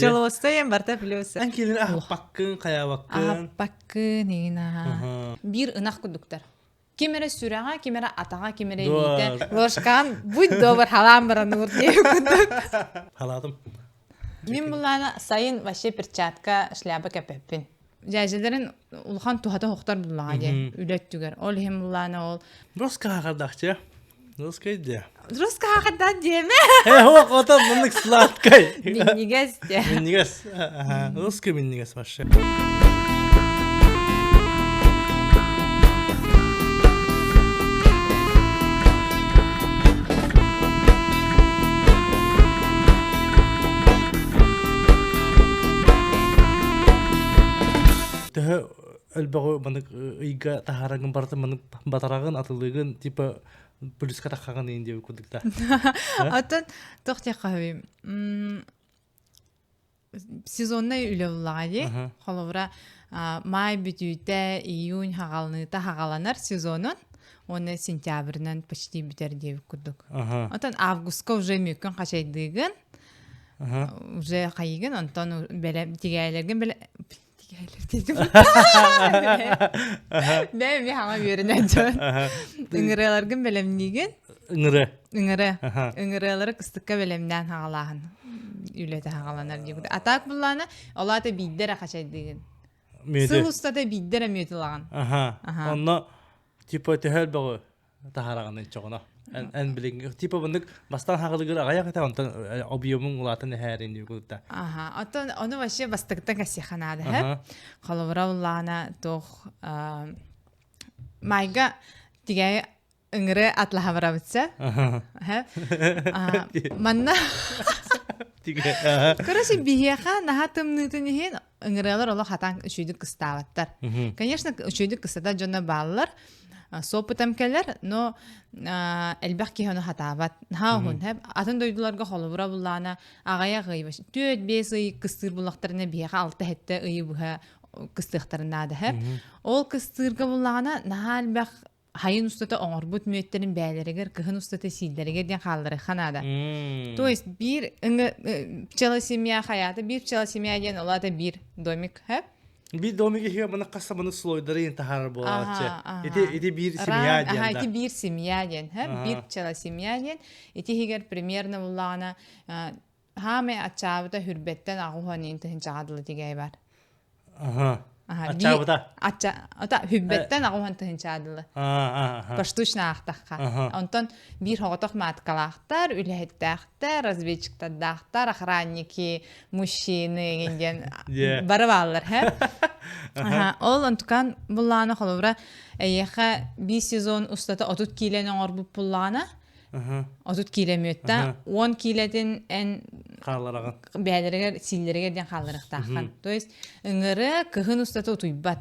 Пчеловодство барта плюс. Эн киһини аһаппаккын, хайаабаккын. Аһаппаккын, иҥин аһа. Биир ынах курдуктар. Ким эрэ сүрэҕэ, ким эрэ атаҕа, ким эрэ илиитэ. Ложкаан будь добр халаан баран уур диэн курдук. Халаатым. Мин булаана сайын вообще перчатка, шляпа кэппэппин. Дьээдьэлэрин улахан туһата охтор буллаҕа диэн үлэ өттүгэр. Ол иһин буллаана ол Роска хаахардахчы. Роска дьэ. Роска хаахардаах диэмэ. Э, хуох ото муннук сладкай. Минньигэс дьэ. Минньигэс. Роска минньигэс вообще. Төһө элбэҕи маннык ыйга таһаарагын барытын маннык батарагын атылыгын типа плюска таххаҕын иин диэбит курдук да. Оттон туох диэххэ сезоннай үлэ буллаҕа дии. Холобура, маай бүтүүтэ, июнь хаҕалыныыта хаҕаланар сезонун, уонна сентябрынан почти бүтэр диэбит курдук. Оттон августка уже мүккүн хачайдыыгын, уже хайыгын, онтон бэлэм тигээйлэргин бэлэ тигээйлэр диэтим. Бэйэм хаҥа үөрэнэн дьон. Ыҥырыаларгын бэлэмниигин. Ыҥыры. Ыҥыры. Ыҥырыалары кыстыкка бэлэмнээн хаҕалааһын үлэтэ хаҕаланар диэбит. А так буллаана, ол аата биирдэ эрэ хачайдыыгын. Сыл устата биирдэ эрэ мүөт ылаҕын. Аха. Онно типа төһө элбэҕи таһараҕын иччоҕуна. Эн эн билиҥ типа бындык бастаан хаҕылыгыр аҕайах этэ онтон объемуҥ улаатан эһээрин диэбит Аха. Оттон ону вообще бастакыттан кэссиэхэ наада һэ. Холобура уллаана туох майга тигээйи ыҥыры атлаһа барабытса. Манна Короче, биһиэхэ наһаа тымныытын иһин ыҥырыалар олох хатаан үчүгүйдүк кыстаабаттар. Конечно, үчүгүйдүк кыстата дьоно бааллар. Суоппутам кэлэр, но элбэх киһи ону хатаабат. Наһаа уһун. Атын дойдуларга холобура буллаана аҕыйах ый, 4-5 ый кыстыыр буллахтарына биһиэхэ 6-7 ыйы быһа кыстыахтарын наада. Ол кыстыырга буллаҕына наһаа элбэх хайын устата оҥорбут мүөттэрин бээлэригэр кыһын устата сииллэригэр диэн хаалларыахха наада. То есть биир пчела семья хайаата биир пчела семья диэн ол аата биир домик һэ? Биир домик иһигэр маны хас маны слойдары иһин таһаарар буолааччы. Ити ити биир семья диэн. Аха, ити биир семья диэн, һэ? Биир пчела семья диэн. Ити иһигэр примерно буллаҕына Хаамай аччаабыта хүрбэттэн аҕуһан иин тыһынчаҕа дылы тигэй бар. Аха. Аччаабыта. Ачча, ата хүббэттэн аҕуһан тыһынчаҕа дылы. Поштучно аахтахха. Онтон биир хоҕотох мааткалаахтар, үлэһиттээхтэр, разведчиктардаахтар, охранники, мужчины диэн бары бааллар, һэ? Ол онтукан буллаана холобура эйиэхэ биир сезон устата 30 киилэни оҥорбут буллаҕына, 30 киилэ мүөттэ, 10 киилэтин эн хааллараҕын. Бээлэригэр, сииллэригэр диэн хаалларыахтааххын. То есть ыҥыры кыһын устата утуйбат.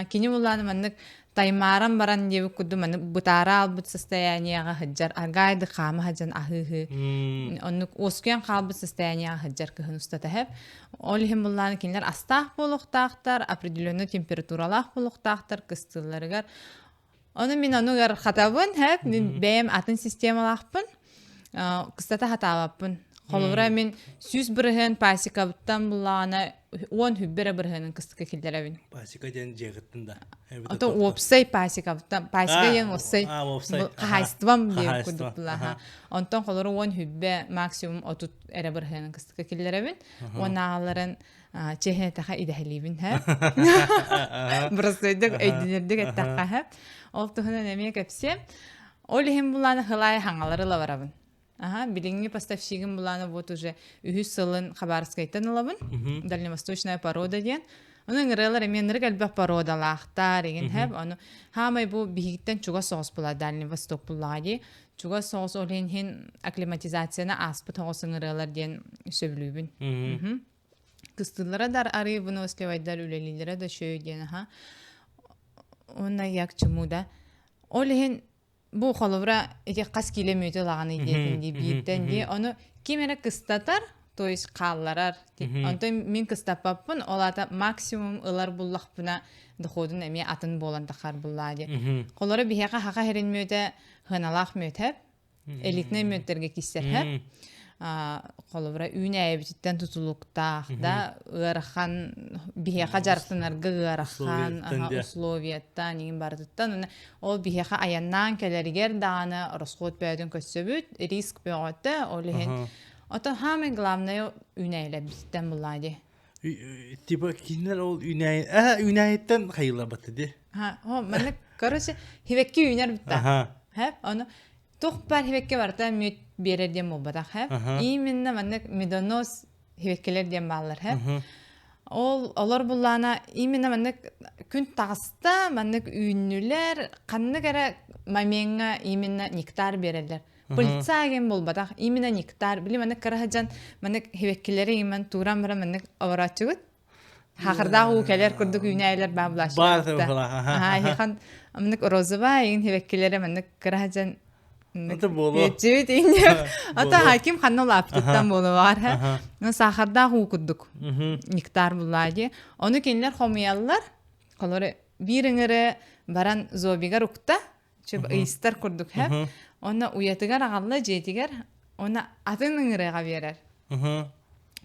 Кини буллааны маннык таймааран баран диэбит курдук маннык бытаара албыт состояниеҕа сылдьар, аргаайды хаама сылдьан аһыы-аһыы. Оннук уоскуйан хаалбыт состояниеҕа сылдьар кыһын устата хэп. Ол иһин буллааны кинилэр астаах буолуохтаахтар, определенный температуралаах буолуохтаахтар кыстыылларыгар. Ону мин ону ыарырҕатабын, һэп, мин бэйэм атын системалаахпын, кыстата хатаабаппын. Холобура, мин 100% пасекабыттан буллаҕына 10 хүббэ эрэ бырыһыанын кыстыкка киллэрэбин. Пасека диэн дьиэҕиттэн да? Ото уопсай пасекабыттан, пасека диэн уопсай хаһаайыстыбам диэн курдук буллаха. Онтон холобура 10 хүббэ максимум 30 эрэ бырыһыанын кыстыкка киллэрэбин. Уоннааҕыларын чиэһинэтэхэ идэһэлиибин һэ бырастыйдык өйдөнөрдүк эттэххэ һэ ол туһунан эмиэ кэпсиэм ол иһин булааны хылаай хаҥалары ылабарабын Аха, билиҥҥи поставщигым булааны вот уже үһүс сылын Хабаровскайтан ылабын дальневосточная порода диэн ону ыҥырыалар эмиэ ынырык элбэх породалаахтар игин хэп ону хаамай бу биһигиттэн чугас соҕус була Дальний Восток буллаҕа дии чугас соҕус ол иһин акклиматизацияны ааспыт оҕус ыҥырыалар диэн сөбүлүүбүн Кыстыыллара да арыы выносливайдар үлэлииллэрэ да үчүгэй диэн аха. Уонна як чему да. Ол иһин бу холобура ити хас киилэ мүөтү ылаҕыный диэтин дии бииртэн дии. Ону ким эрэ кыстатар, то есть хаалларар. Онтон мин кыстаппаппын, ол аата максимум ылар буллахпына доходун эмиэ атын буолан тахар буллаа дии. Холоро биһиэхэ хаха херин мүөтэ хыналаах мүөтэ элитнэй мүөттэргэ киссэрһэ. Холобура үүнээйибититтэн тутулуктаах да ыарахан биһиэхэ дьарыктанарга ыарахан условияттан иҥин барытыттан ол биһиэхэ айаннаан кэлэригэр даҕаны расход бөөтүн көрсөбүт риск бөҕөтө ол иһин ото самое главное үүнээйилэрбититтэн буллаа дии Типа кинилэр ол үүнээйи үүнээйиттэн хайыллабат ди. Ха, маннык короче хивекки үүнэр битта. Ха, ону туох баар хивекке барыта мүөт биэрэр диэн буолбатах ха. Именно маннык медонос хивеккелер диэн бааллар ха. Ол олор буллаана именно маннык күн таҕыста маннык үүннүлэр ханнык эрэ момеҥҥа именно нектар биэрэллэр. Пыльца диэн буолбатах, именно нектар. Били маннык кыра сылдьан маннык хивеккилэри именно тууран баран маннык оборооччугут. Хахырдаах уу кэлэр курдук үүнээйилэр баа булааччылар. Аха, ихан маннык розовая иин хивеккилэри маннык кыра сылдьан Это буолуо. Үөччүбүт иинньэх. Ата хаким ханна улааппытыттан буолуо баар. Сахардаах уу курдук нектар буллаа дии. Ону кинилэр хомуйаллар. Холору биир ыҥыры баран зобигар укта. Чөп ыйыстар курдук һэ. Онно уйатыгар аҕалла дьиэтигэр, онно атын ыҥырыаҕа биэрэр.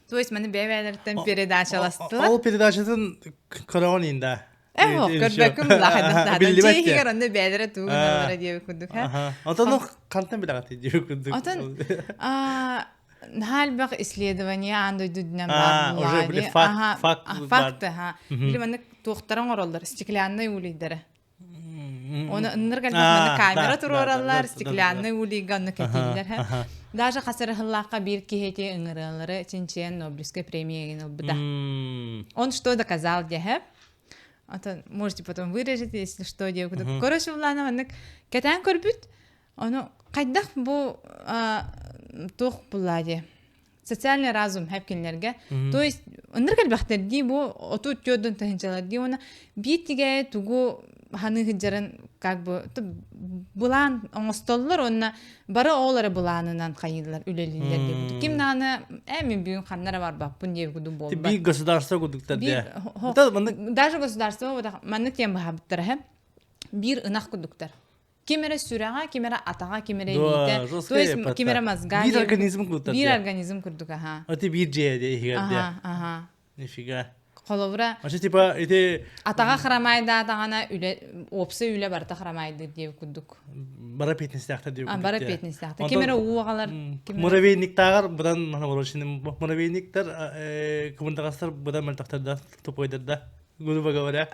То есть маны бэйэ-бэйэлэриттэн передачаластылар. Ол передачатын көрөҕүн инда. Э, көрбөккүн булаахайдахтаатан. Дьиэ иһигэр онно бэйэлэрэ тугу гыналлара диэбит курдук һэ. Отон хантан билэҕит диэбит курдук. Отон наһаа элбэх исследование аан дойду үрдүнэн баар уже били факт факт факт ха. Били маннык туохтара оҥороллор стеклянный улейдара. Оны ынныр кэлбит манна камера туруораллар, стеклянный улейга онно кэтииллэр. Даже хасырыһыллаахха биир киһи ыҥырыалары чинчийэн Нобелевскай премиягын ылбыта. Он что доказал диэһэ. Атын можете потом вырежете, если что, диэбит. Короче, улаана маннык кэтээн көрбүт. Ону хайдах бу туох буллаа дии социальный разум хэп кинилэргэ. То есть ынырык элбэхтэр дии бу оту төрдөн тыһынчалар дии уонна биир тигээйи тугу ханыы сылдьарын как бы былаан оҥостоллор уонна бары ол эрэ былаанынан хайыыллар үлэлииллэр диэбит. Ким даҕаны ээ мин бүгүн ханна эрэ барбаппын диэбит курдук буолбат. Биир государство курдуктар дии. Даже государство маннык диэн быһаабыттара һэ. Биир ынах курдуктар. Ким эрэ сүрэҕэ, ким эрэ атаҕа, ким эрэ илиитэ. То есть ким эрэ мозга. Биир организм курдук. Биир организм курдук, аха. Ати биир дьиэ иһигэр Аха, аха. Нифига. Холобура. Ача типа ити атаҕа храмайдаатаҕына үлэ уопсай үлэ барыта храмайдыыр диэбит курдук. Бара петнистээхтэр диэбит курдук. Бара петнистээхтэр. Ким эрэ уу аҕалар. Муравейниктааҕар быдан муравейниктар кыбындаҕастар быдан мөлтөхтөр да тупойдар да. Грубо говоря.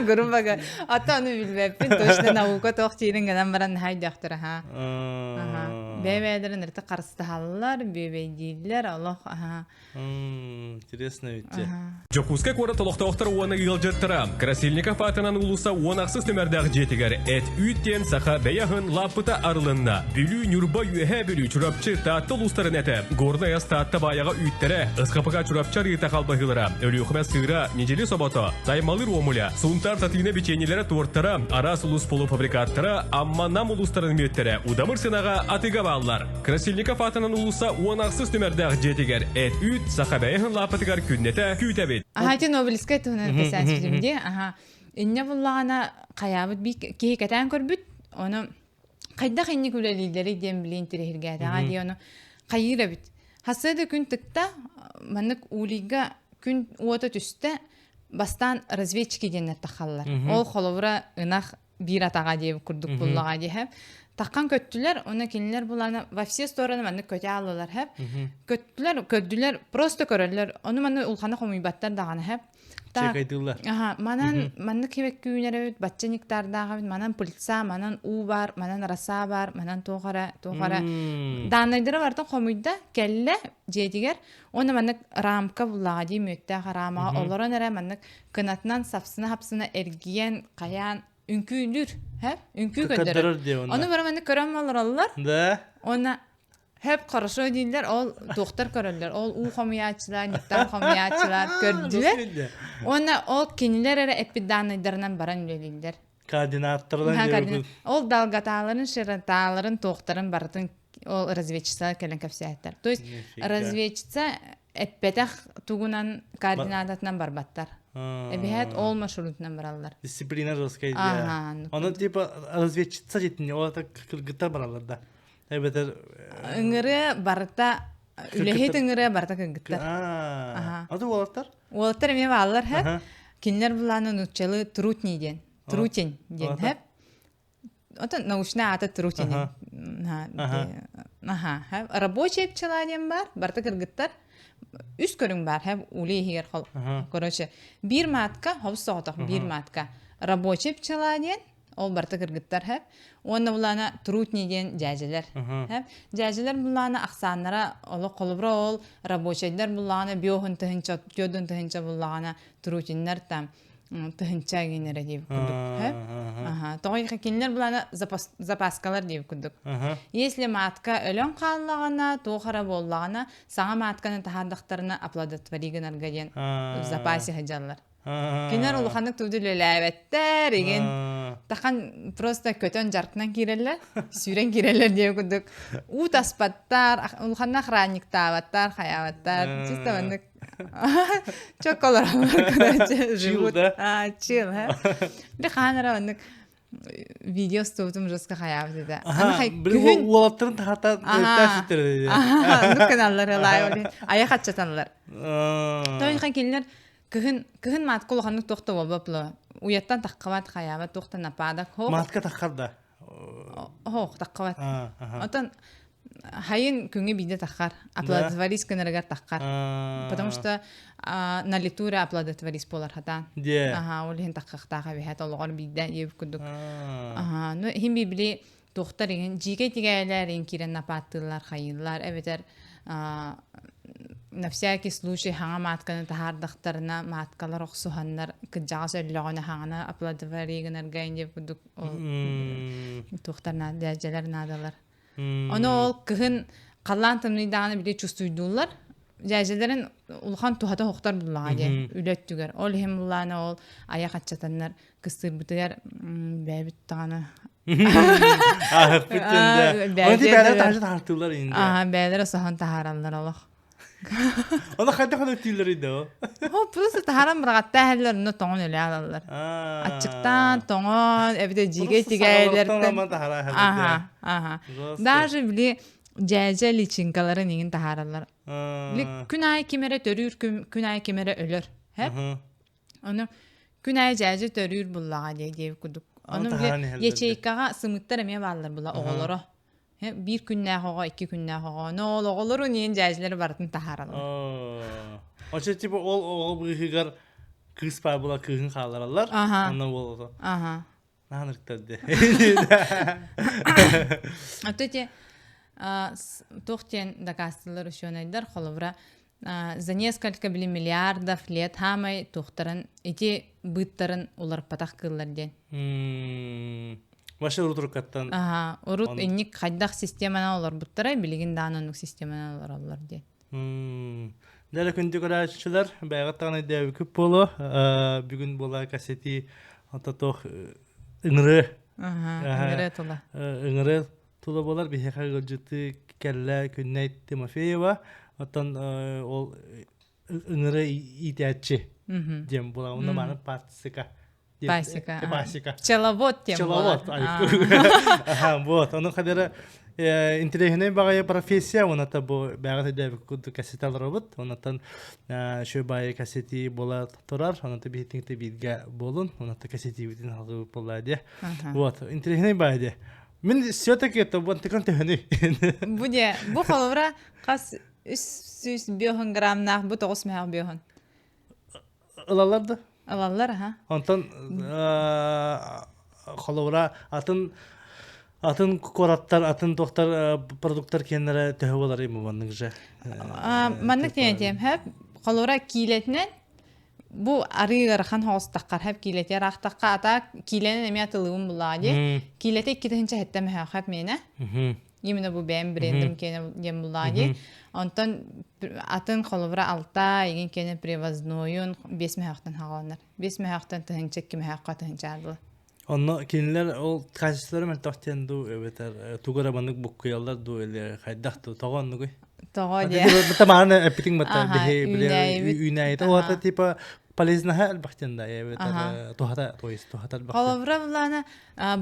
Грубо говоря. А то ону билбэппин. Точно наука туох диирин гынан баран наһаа өйдөөхтөр аха. Аха. Бэйэ-бэйэлэрин ырыта харыстаһаллар, бүөбэйдииллэр, олох аха. Интересно ведь. Дьокуускай куорат олохтоохторо уонна ыалдьыттара Красильников аатынан уулусса 16 нүмердээх дьиэтигэр эт үүт диэн саха бэйэ аһын лааппыта арылынна. Бүлүү, Ньурба, Үөһээ Бүлүү, Чурапчы, Таатта улуустарын этэ, Горнай ас Таатта баайаҕа үүттэрэ, СХПК Чурапчы арыыта халбаһыылара, Өлүөхүмэ сыыра, Ньидьили собото, Таймалыыр уомуля, Сунтаар Татыына бичиэнньэлэрэ туортара, араас улуус полуфабрикаттара, Амма Нам улуустарын мүөттэрэ удамыр сыанаҕа атыыга бааллар. Красильников аатынан уулусса 16 нүмердээх дьиэтигэр эт-үүт саха бэйэһин лааппытыгар күннэтэ күүтэбит. Аха, ити Нобелевскай туһунан кэсээччитим дии. Аха. Инньэ буллаҕына хайаабыт биир киһи кэтээн көрбүт, ону хайдах инник үлэлииллэрий диэн билиин тириһиргээтэҕэ дии ону хайыыр эбит. Хасыа да күн тыкта, маннык улейга күн уота түстэ, бастаан разведчики диэннэр тахаллар. Ол холобура ынах биир атаҕа диэбит курдук буллаҕа диэһэ. Таххан көттүлэр, уонна кинилэр булана во все стороны маннык көтө ааллылар хэп. Көттүлэр, көрдүлэр, просто көрөллөр. Ону манны улханы хомуйбаттар даҕаны хэп. Так, аха, манан маннык хибек күүнэр эбит, бачча нектардаах эбит, манан пыльца, манан уу бар, манан роса бар, манан туох эрэ, туох эрэ. Дааннайдара барытын хомуйда, кэллэ дьиэтигэр, уонна маннык рамка буллаҕа дии мүөттээх рамаҕа олорон эрэ маннык кынатынан сапсына-хапсына эргийэн, хайаан үҥкүүлүүр, һэ? Үҥкүү көрдөрөр. Ону бары маннык көрөн олороллор. Да. Уонна Хөп хорошо дииллэр, ол туохтар көрөллөр, ол уу хомуйааччылар, нектар хомуйааччылар көрдүлэр. Уонна ол кинилэр эрэ эппит дааннайдарынан баран үлэлииллэр. Координатордан Ол долготаларын, широталарын, туохтарын барытын ол разведчица кэлэн кэпсээттэр. То есть разведчица эппэтэх тугунан координататынан барбаттар. Эбиһээт ол маршрутунан бараллар. Дисциплина жесткая. Ону типа разведчица жетине, ол кыргыттар бараллар да. Эбэтэр Ыҥырыа барыта Үлэһит ыҥырыа барыта кыргыттар. Аха. Аты уолаттар? Уолаттар эмиэ бааллар хэп. Кинилэр булааны нууччалыы трутни диэн. Трутень диэн хэп. Отон научная аата трутень. Аха. Рабочая пчела диэн бар, барыта кыргыттар. Үс көрүҥ бар, хэп улей иһигэр короче, биир матка, хобус соҕотох биир матка. Рабочая пчела диэн Ол барыта кыргыттар хэп. Уонна булаана трутни диэн дьээдьэлэр. Хэп. Дьээдьэлэр булаана ахсааннара олох холобура ол рабочайдар буллаҕына биоһун тыһынча, түөрдүн тыһынча буллаҕына трутиннар там тыһынча гинэрэ диэбит курдук. Хэп. Аха. Тоҕо кинилэр булаана запаскалар диэбит курдук. Если матка өлөн хааллаҕына, туох эрэ буоллаҕына, саҥа матканы таһаардахтарына оплодотвори гынарга диэн в запасе сылдьаллар. Кинилэр улаханнык тугу үлэлээбэттэр, игин тахан просто көтөн дьаркынан киирэллэр, сүүрэн киирэллэр диэн курдук. Уу таспаттар, улаханна охранниктаабаттар, хайаабаттар. Чисто маннык чокколороллор, короче, живут. А, чил, ха. Би хаан эрэ маннык видео устубутум жестко хайаабыт этэ. Аны уолаттарын тахата сүттэрэ. Аха, каналлар ылаай айах аччаталлар. Тойхан кинилэр Кыһын кыһын маатка улаханнык туох да буолбат була. Уйаттан таххабат хайаабат туох да напаадак хоох. Маатка таххар да? Хоох таххабат. Отон хайын күҥҥэ биирдэ таххар. Оплодотворись гынарыгар таххар. Потому что на лету эрэ оплодотворись буолар хатаан. Аха, ол иһин таххахтаах эбиһэт олоҕор биирдэ диэбит курдук. Аха, ну иһин били туохтар иһин дьиикэй тигээйилэр иһин киирэн напааттыыллар, хайыыллар эбэтэр на всякий случай хаҥа маатканы таһаардахтарына мааткалар охсуһаннар кырдьаҕас өллөҕүнэ хаҥана оплодотворение гынарга инде курдук ол туохтар дьээдьэлэр наадалар. Ону ол кыһын халлаан тымныйдаҕына били чувствуйдууллар. Дьээдьэлэрин улахан туһата охтор буллаҕа диэн үлэ өттүгэр. Ол иһин буллаана ол айах аччатаннар кыстыырбытыгар бэйэбит даҕаны Аһыппыт дьэ. Оны бээлэр таһашы таһартыылар инде. Аа, бээлэр соһон таһаараллар олох. Оны хайдах оны түүллэр иде о? О, просто таһааран быраҕаттаа иһэллэр, онно тоҥон өлө алаллар. Аччыктаан, тоҥон, эбэтэр дьиикэй тигээйилэртэн. Аха, аха. Даже били дьээдьэ личинкаларын иҥин таһаараллар. Били күн аайы ким эрэ төрүүр, күн аайы ким эрэ өлөр. Хэп? Ону күн аайы дьээдьэ төрүүр буллаҕа диэ диэбит курдук. Ону били ячейкаҕа сымыттар эмиэ бааллар була оҕолоро. Биир күннээх оҕо, икки күннээх оҕо. Ону ол оҕолору ниэн дьээдьилэри барытын таһаараллар. Очо типа ол оҕо быыһыгар кыыс баар була кыыһын хааллараллар. Онно буолуо. Аха. Наһан ырыктар А то эти туох диэн дакаастыыллар учуонайдар холобура за несколько били миллиардов лет хаамай туохтарын ити быыттарын уларпатах кыыллар диэн. Вообще урут уруккаттан. Аха, урут инник хайдах системанан олорбуттарай, билигин даан оннук системанан олороллор диэн. Дьэ күндү көрөөччүлэр, бэйэҕит даҕаны өйдөөбүккүт буолуо. Бүгүн буола кассети ототох ыҥырыы. Ыҥырыы тула. Ыҥырыы тула буолар. Биһиэхэ ыалдьыты кэллэ Күннэй Тимофеева. Оттон ол ыҥырыы иитээччи диэн буола. Онно мааны пассика. Пасека. Пасека. Пчеловод тем Пчеловод. Вот. Ону хадара интеллигентный баҕайы профессия, оната бу бэҕэ төдөбүк курдук кассета олоробут. Онотон шө баайы кассети буола турар. Оната биһитиҥ бииргэ буолун. Оната кассетибитин халгыбыт буолла дии. Вот. Интеллигентный баайы дии. Мин все-таки это бантыкан төһөнүй. Бу де, бу холобура хас 300 граммнаах бу 9 мөһөх биоһун. Ылаллар да? Ылаллар, аха. Онтон холобура атын атын куораттар, атын туохтар продуктар киэннэрэ төһө буолар маннык же? Маннык диэн этиэм, хөп. Холобура киилэтинэн бу арыы ыарахан хоҕустаххар хөп киилэти араахтахха ата киилэнэн эмиэ атылыыбын буллаҕа дии. Киилэтэ 2007 мөһөөх хөп миэнэ. Именно бу бэйэм брендим киэнэ диэн буллаҕа дии. Онтон атын холобура алта игин киэнэ привознойун биэс мөһөөхтөн хаҕаланар. Биэс мөһөөхтөн тыһыынча икки мөһөөххө тыһыынча аадылы. Онно кинилэр ол качестволара мөлтөх диэн дуу эбэтэр тугу эрэ маннык буккуйаллар дуу или хайдах дуу тоҕо оннугуй? Тоҕо диэ. Бата мааны эппитиҥ бата биһи биле үүнээйитэ. Ота типа Полезнаһа элбэхтен да эбэтэр туһата то есть туһата элбэхтен. Холобура булаана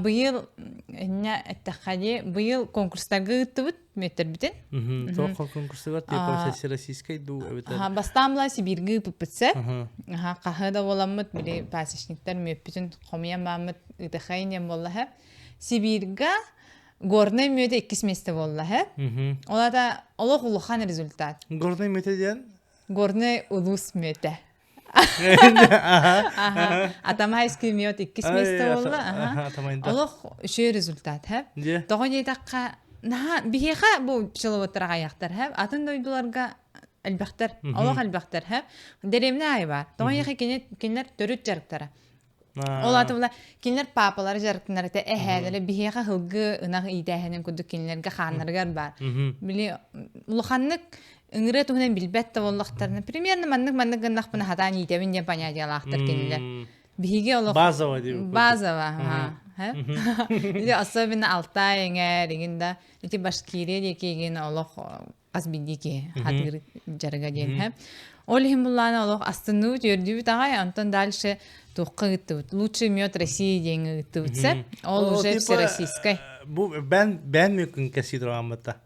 быйыл инньэ эттэххэ дии быйыл конкурстарга ыыттыбыт мүөттэрбитин. Туох конкурсугар типа всероссийскай дуу эбэтэр. Бастаан була Сибииргэ ыыппыппыт сэ. Хаһы да буоламмыт били пасечниктар мүөппүтүн хомуйан бааммыт ыытахайын диэн буолла һэ. Сибииргэ Горнай мүөтэ иккис миэстэ буолла һэ. Ол ата олох улахан результат. Горнай мүөтэ диэн Горнай улуус мүөтэ. Атамайский мед иккис место буолла. Олох үчүгэй результат, һэ. Тоҕо диэтэххэ, наһаа биһиэхэ бу пчеловодтар аҕайахтар, һэ. Атын дойдуларга элбэхтэр, олох элбэхтэр, һэ. Дэриэбинэ аайы баар. Тоҕо диэхэ кинилэр төрүт дьарыктара. Ол аата була кинилэр паапалара дьарыктанар этэ, эһээлэрэ биһиэхэ һылгы ынах иитээһинин курдук кинилэргэ хааннарыгар баар. Били улаханнык ыҥырыа туһунан билбэт да буоллахтарына, примерно маннык-маннык гыннахпына хатаан иитэбин диэн понятиялаахтар кинилэр. Биһиги олох Базово диэбит курдук. Базово, аха. Или особенно Алтай эҥээр игин да, ити Башкирия диэки игин олох хас биирдии киһи хатыыр дьарыга диэн һэ. Ол иһин буллаана олох астынныбыт, үөрдүбүт аҕай, онтон дальше туохха ыыттыбыт? Лучший мед России диэҥҥэ ыыттыбыт сэ. Ол уже всероссийскай. Бу бэн бэн мүкүн кэсии турааммыта.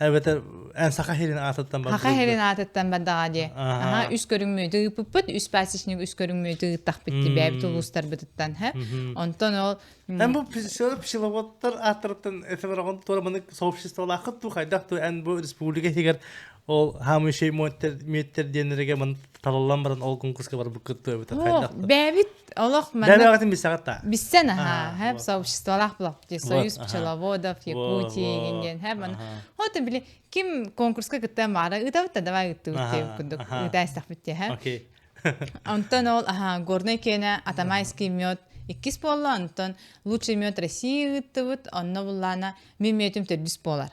Эбэтэр эн саха хирин аатыттан Саха хирин аатыттан бардаҕа дии. Аха, үс көрүҥ мүөтү ыыппыппыт, үс пасечник үс көрүҥ мүөтү ыыттахпыт дии бэйэбит улуустарбытыттан һэ. Онтон ол Эн бу пчеловодтар ааттарыттан эфемераҕын туора маннык сообществолааххыт дуу хайдах дуу эн бу республика иһигэр ол хаамыйшай миэттер диэннэригэ ман талыллан баран ол конкурска барбыккыт дуу эбэтэр хайдах Бэбит олох маннык Бэбэҕитин билсэҕит та Билсэн аха хэп сообществолаах булах союз пчеловодов Якутии диэн хэп маны вот били ким конкурска кыттан баара ыытабыт да давай ыыттыбыт диэн курдук ыытаастахпыт диэ Окей Онтон ол аха, Горнай киэнэ Атамайский мед иккис буолла, онтон лучший мед России ыыттыбыт, онно буллаана мин мүөтүм төрдүс буолар.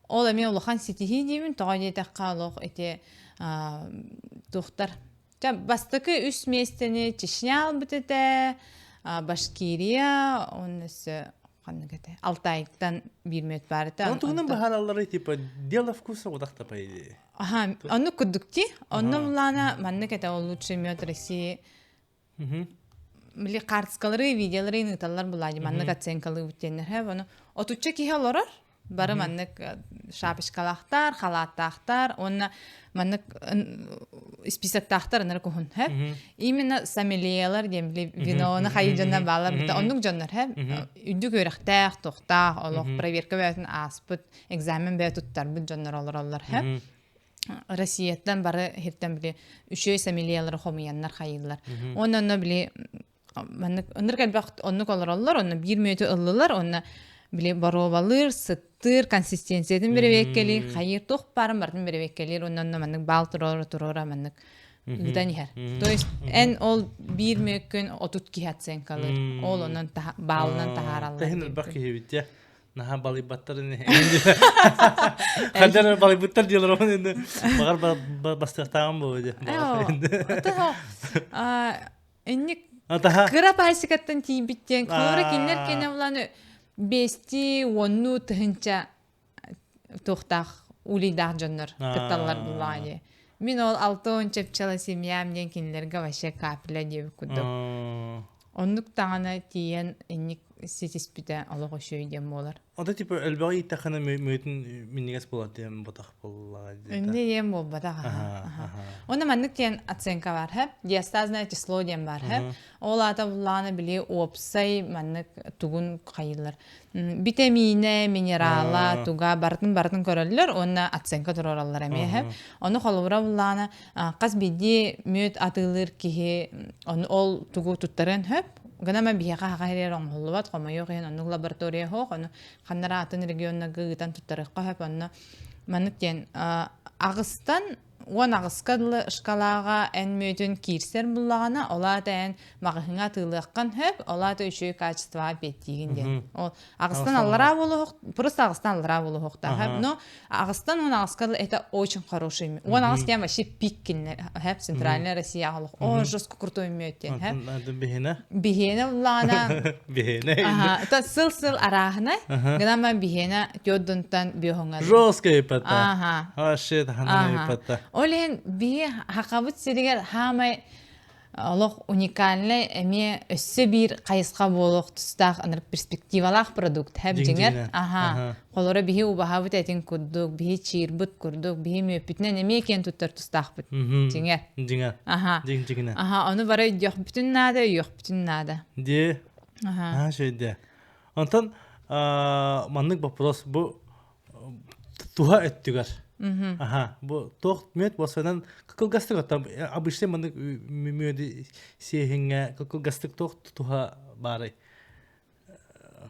Ол эмиэ улахан ситиһии диибин, тоҕо диэтэххэ олох ити туохтар. Бастакы үс миэстэни Чечня ылбыт этэ, Башкирия, он өссө ханнык этэ Алтайтан биир мүөт баар этэ. Он тугунан баһараллары типа дело вкуса удахта по идее. Аха, оннук курдук ти. Онно булаана маннык этэ ол лучший мед России. Били карточкалары, видеолары ыыталлар булаадьы маннык оценкалыыбыт диэннэр. Хэ, ону отучча киһи олорор. Бары маннык шапочкалаахтар, халааттаахтар уонна маннык списоктаахтар ынырык уһун һэ. Именно сомельелар диэн били виноны хайы дьоннор баалар быта оннук дьоннор һэ. Үрдүк үөрэхтээх, туохтаах, олох проверка бэйэтин ааспыт, экзамен бэйэ туттарбыт дьоннор олороллор һэ. Россияттан бары хиртэн били үчүгэй сомельелары хомуйаннар хайыыллар. Уонна онно били маннык ынырык элбэх оннук олороллор, онно биир мүөтү ыллылар, онно били боруобалыыр, сыттыыр, консистенциятын бэрэбиэккэлиир, хайыыр туох баарын барытын бэрэбиэккэлиир, уонна онно маннык баал туруора туруора маннык ыытан иһэр. То есть эн ол биир мүөккүн 30 киһи оценкалыыр. Ол онон баалынан таһаараллар. Тэһин элбэх киһи эбит дьэ. Наһаа балыйбаттар ини. Хандар балыйбыттар диэлэр ол инде. Багар бастыахтааҕым буолуо дьэ. Инник кыра пасекаттан тиийбит диэн холобура кинилэр кэнэ булан бести уонну тыһынча туохтаах улейдаах дьоннор кытталлар буллаҕа дии. Мин ол 60 чепчела семьям диэн кинилэргэ вообще капля диэбит курдук. Оннук даҕаны тиийэн инник ситиспитэ олох үчүгэй диэн буолар. Ото типа элбэҕи ииттэххинэ мүөтүн минньигэс буолар диэн ботах буоллаҕа Инньэ диэн буолбатах. Онно маннык диэн оценка бар һэ. Диастазное число диэн бар һэ. Ол аата буллаҕына били уопсай маннык тугун хайыылар. Битэмиинэ, минерала, туга барытын барытын көрөллөр уонна оценка туруораллар эмиэ һэ. Ону холобура буллаҕына хас биирдии мүөт атыылыыр киһи ону ол тугу туттарыан сөп. Гынан биһиэхэ хаха иһэр оҥоһуллубат, хомойуох иһин оннук лаборатория суох, ону ханнара атын регионнарга ыытан туттарыахха сөп, онно маннык диэн аҕыстан 18-ка дылы шкалаҕа эн мүөтүн киирсэр буллаҕына, ол аата эн маҕаһыыҥҥа атыылыаххын сөп, ол аата үчүгэй качествоҕа эппиэттиигин диэн. Ол аҕыстан аллараа буолуох, просто аҕыстан аллараа буолуохтаах. Но аҕыстан 18-ка дылы это очень хороший. 18 диэн вообще пик кинилэр, центральная Россия олох о жестко крутой мүөт диэн. Биһиэнэ? Биһиэнэ буллаҕына Биһиэнэ. Ата сыл-сыл арааһынай. Гынан биһиэнэ тёддунтан биоһоҥа. Жестко ипата. Ага. Вообще ханан ипата. Ол иһин биһи хахабыт сиригэр хаамай. Олох уникальнай эмиэ өссө биир хайысха буолуох тустаах ынырык перспективалаах продукт хэп дьиҥэр. Аха. Холоро биһи убаһабыт этин курдук, биһи чиирбыт курдук, биһи мүөппүтүнэн эмиэ киэн туттар тустаахпыт. Дьиҥэр. Дьиҥэр. Аха. Дьиҥ дьиҥинэн. Аха, ону бары өйдүөхпүтүн наада, өйүөхпүтүн наада. Дии. Аха. Аа, шөйдө. Онтон маннык вопрос бу туһа өттүгэр. Аха, бу туох мүөт болсанан кылгастык оттон обычный маннык мүөдү сиэһиҥҥэ кылгастык туох туһа баарый?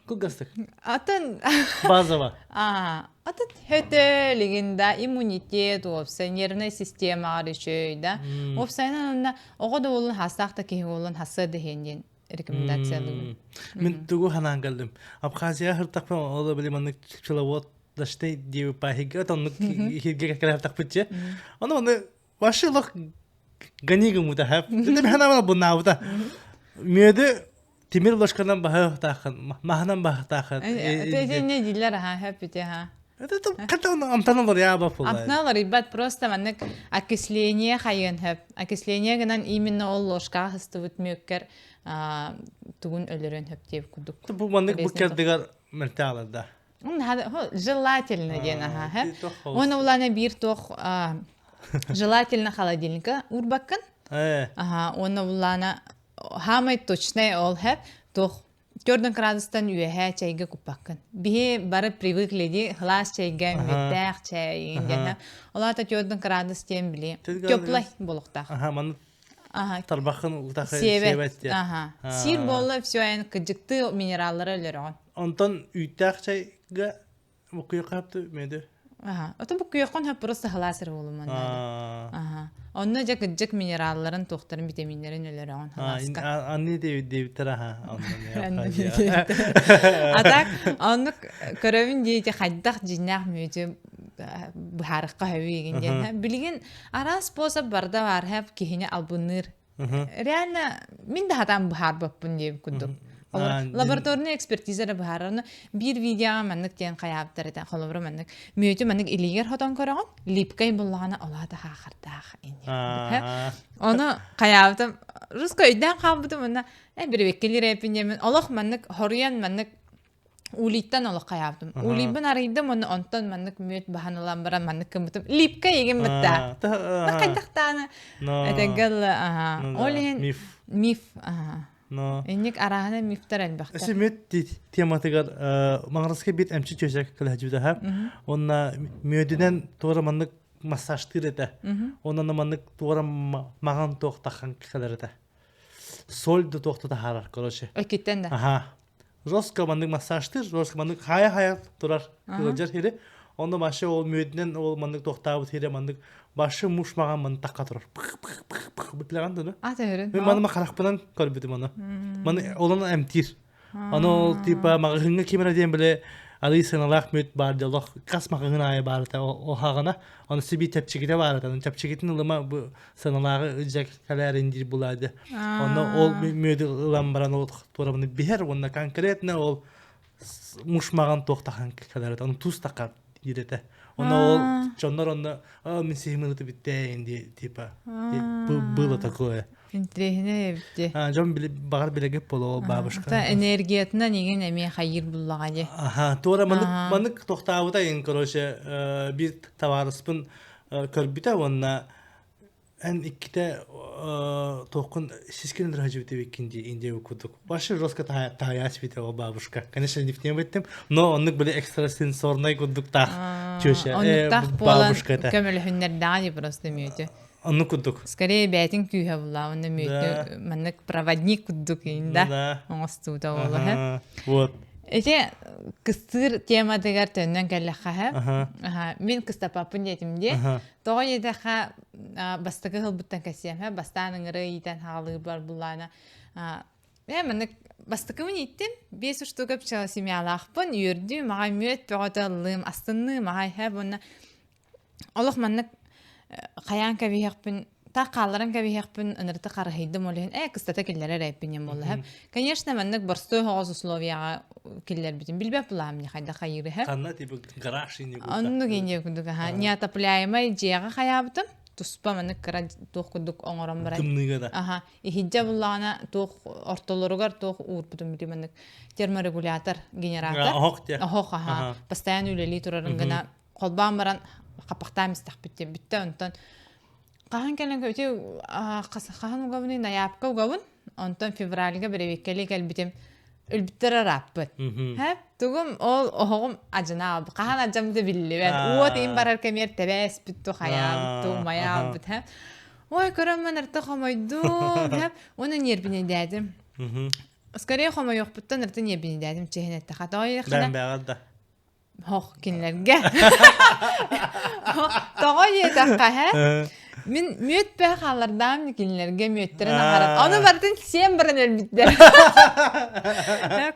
Кылгастык. Атын Базово. А, атын хөтө лигин да иммунитет уопсай нервная системаҕар үчүгэй да. Уопсайынан онно оҕо да буоллун хастаах да киһи буоллун хасса да иһин диэн рекомендациялыыбын. Мин тугу ханаан кэллим. Абхазия хыртахпын ол били маннык пчеловод даштай диэби пахига тоннук хирге кэлэхтахпытчы. Ону ону вообще лох ганигымута хэп. Дэ ханаа бунаабыта. Мүөдү тимир ложканан баһы таахын, маһынан баһы таахын. Это не дилер аха хэп ха. Это ката амтаналар я ба Амтаналар просто маннык окисление хайын хөп. Окисление гынан именно ол ложкаҕа сыстыбыт мүөккэр тугун өлөрөн хөп диэбит курдук. Бу маннык бу кэрдигэр мөлтөалар да. Желательно диэн аха. Уонна улаана биир туох желательно холодильника уурбаккын. Аха, уонна улаана хаамай точнай ол хэп туох төрдөн градустан үөһээ чэйгэ куппаккын. Биһи бары привыкли ди хылаас чэйгэ мүттээх чэй диэн. Ол аата төрдөн градус диэн били теплай болуктаах. Аха, маны Аха. тарбахын утахы Сиэбэт. сиэбэт Аха. Сиир буолла все эн кыдьыкты минераллары өлөрөҕүн. Онтон үүттээх чайга буккуйа хапты меди. Аха. Ото буккуйаххын хөп просто халаас эрэ буолуман наада. Аха. Онно дьэ кыдьык минералларын, туохтарын, витаминнэрин өлөрөҕүн халааска. Анны диэбиттэр аха. А так, оннук көрөбүн диэти хайдах дьиннээх мүөтү быһаарыкка хөбү диэн. Билигин араас способ барда бар хэп киһини албынныыр. Реально мин да хатаан быһаарбаппын диэбит курдук. Лабораторный экспертиза да быһаарар. Биир видеоҕа маннык диэн хайаабыттар этэ. Холобура маннык мүөтү маннык илиигэр хотон көрөҕүн, липкай буллаҕына олаата хаахардаах. Ону хайаабытым, руско өйдөөн хаалбытым уонна э бирибеккилир эпин диэмин олох маннык хоруйан маннык Улиттан олох хайаабытым. Улийбын арыйдым уонна онтон маннык мүөт баһан ылан баран маннык гыммытым. Липка егин бытта. Хайдахтааны этэгэл ол иһин миф. Миф. Инник арааһына мифтер элбэхтэр. Өсө мүөт тематыгар маҥараска бит эмчи чөчөк кылаһдьыбыта Онна мүөдүнэн туора маннык массажтыыр этэ. Онон маннык туора маҕан туох тахан кэлэр этэ. Соль да туохта таһаарар, короче. Өккүттэн да. Аха. Жестко маннык массажтыыр, жестко маннык хайа-хайа турар кылдьар сири. Онно башы ол мүөтүнэн ол маннык туохтаабыт сире маннык башы муш маҕан маны такка турар. Билэҕин да А төһөрүн. Мен маны харахпынан көрбүтүм аны. Маны олону эмтиир. Аны ол типа маҕаһыҥҥа ким эрэ диэн биле арыы сыаналаах мүөт баар дьолох хас маҕаһыын аайы баар этэ ол хаҕына оны сиби чэпчэкитэ баар этэ оны чэпчэкитин ылыма бу сыаналааҕы ыдьа кэлээрин диир булаады онно ол мүөдү ылан баран ол туорабыны биһэр уонна конкретно ол мушмаҕан туох тахан кэлэр оны туус такар диир этэ онно ол дьоннор онно мин сиһим ылыты бүттээн ди типа было такое Интириэһинэй эбит дии. Дьон баҕар билэгэ боло бабушка. Та энергиятынан игин эмиэ хайыр буллаҕа дии. Аха, туора маннык маннык тохтаабыта ин короче биир табаарыспын көрбүтэ уонна эн иккитэ туоххун сискин ырыһажыбыт эбиккин дии индия курдук. Вообще жестко таһаяас бите ол бабушка. Конечно, не беттим, но оннук были экстрасенсорнай курдуктаах чөшө. Оннуктаах буолан көмөлөһүннэрдэҕэ дии просто мүөтү. Оннук курдук. Скорее бэйэтин күүһэ булла, онно мүөтү маннык проводник курдук да оҥостуута буолла. Вот. Ити кыстыыр тематыгар төннөн кэллэххэ мин кыстапаппын диэтим дии. Тоҕо диэтэххэ бастакы сылбыттан кэссиэм бастаан ыҥырыы иитэн хаалыырбар буллаана Ээ, маннык бастакыбын ииттим. Биэс устуга семьялаахпын, үөрдүү, маҕай мүөт бөҕөтө ыллыым, астынныы, маҕай һэ уонна олох маннык хайаан кэбиһиэхпин так хаалларан кэбиһиэхпин ынырыты харыһыйдым ол иһин ээ кыстата киллэрэр эппин диэн буолла конечно маннык борстуой соҕус условияҕа киллэрбитим билбэт булаам не хайдах хайыыры Ханна типа гараж инни оннук инни курдук аха неотопляемай дьиэҕэ хайаабытым. Туспа маннык кыра туох курдук оҥорон баран. Тымныыга да. Аха, иһирдьэ буллаҕына туох ортолоругар туох уурбутум били маннык терморегулятор, генератор. Оһох диэ. Оһох, аха. Постоянно үлэлии турарын гына холбоон баран хаппахтаан истэхпит диэн бүттэ. Онтон хаһан кэлэн ити хаһан угабыный ноябка угабын. Онтон февральга бэрэбиэккэлии кэлбитим өлбүттэр ырааппыт. Һэ, тугум ол оһоҕум адьынааб хаһан адьаммыта биллибэт. Уот иин барар кэмиэр тэбээспит ту хайаабыт ту умайаабыт һэ. Ой, көрөммөн ырта хомойдум, һэ. Уонна ньиэрбинэйдээтим. Скорее хомойуохпуттан ырта ньиэрбинэйдээтим чиһин эттэхэ. Тоҕо Бэм бэҕэр да. Хох кинилэргэ. Тоҕо диэтэххэ, һэ? Мин мүөт бэ хааллардаам кинилэргэ мүөттэрин аһаран. Ону барытын сиэн баран өлбүттэр.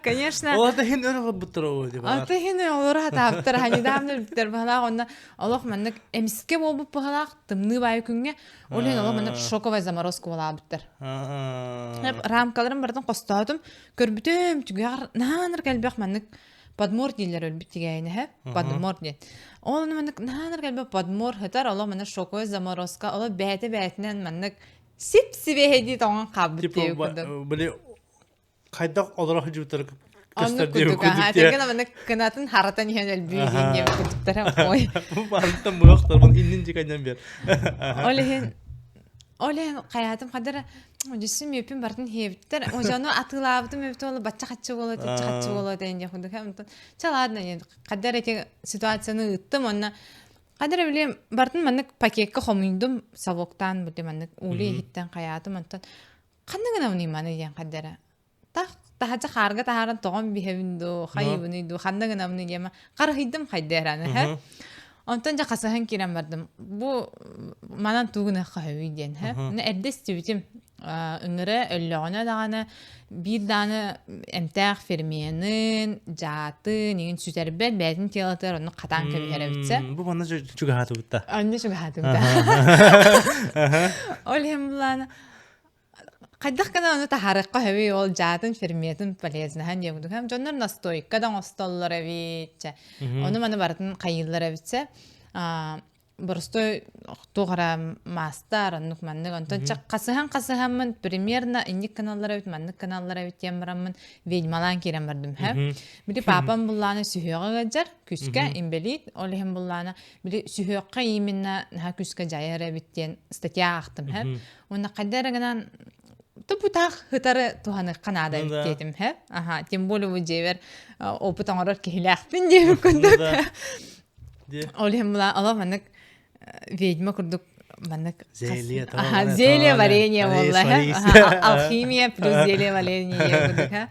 Конечно. Ол да хин өр олорбуттар оо дип. Аты хин олору хатаабыттар, ханидам өлбүттэр баһалаах онно олох маннык эмискэ буолбут баһалаах тымныы баайы күҥҥэ ол иһин олох маннык шоковая заморозка буолаабыттар. Рамкаларын барытын хостоотум, көрбүтүм, түгэҕэр нааныр кэлбэх маннык подмор дииллэр өлбүт тигээйинэһэ подмор диэн ол маннык наанар кэлбэ подмор хытар олох маннык шоковая заморозка олох бэйэтэ бэйэтинэн маннык сип сибиэһэйдии тоҥон хаалбыт диэбит курдук били хайдах олоро сылдьыбыттары Оннук курдук аха этэргэн маннык кынатын харатан иһэн өлбүү диэн диэбит курдуктара ой барыттан муохтарбын иннин дьиканньан бер ол иһин Ол иһин хайаатым хадара дьүссүм үөпүн барытын иһиэбиттэр. Ожону атыылаабытым эбит уола бачча хаччы буолуо, тиччэ хаччы буолуо диэн диэх курдук. Онтон чэ ладно диэн хадара ити ситуацияны ыыттым уонна хадара били барытын маннык пакекка хомуйдум совоктаан били маннык уули иһиттэн хайаатым онтон ханна гынабыный маны диэн хадара тах таһача хаарга таһааран тоҕон биһэбин дуу, хайыбыный дуу, ханна гынабыный диэмэ харыһыйдым хайдыараны һэ. Онтон дьэ хасыһан киирэн бардым. Бу манан тугуна хаһый диэн һэ. Эрдэ истибитим. Ыҥыра өллөҕүнэ даҕаны биир дааны эмтээх ферменын, дьаатын, иҥин сүтэрбэт, бэйэтин телотыгар онну хатаан кэбиһэр эбитсэ. Бу манна чугаһаатыбытта. Онно чугаһаатыбыта. Ол иһин булаана Хайдах гына ону таһаарыахха сөбүй ол дьаатын, ферментин полезнаһын диэн курдук. Дьоннор настойка да оҥостоллор эбит. Чэ. Ону маны барытын хайыыллар эбит чэ. Аа, боростуой туох эрэ маастар, оннук маннык. Онтон чэ хасыһан хасыһаммын примерно инник гыналлар эбит, маннык гыналлар эбит диэн бараммын ведьмалаан киирэн бардым. Һэ. Били папам буллааны сүһүөҕэ ыалдьар, күскэ инбэлиит, ол иһин буллаана били сүһүөххэ именно наһаа күскэ дьайар эбит диэн статья аахтым. Һэ. Уонна хайда эрэ гынан тупутаах хытары туһаныахха наада эбит диэтим һэ. Аха, тем более бу дьиэбэр опыт оҥорор киһилээхпин диэбит курдук. Ол иһин була олох маннык ведьма курдук маннык зелье аха зелье варенье буолла алхимия плюс зелье варенье курдук ха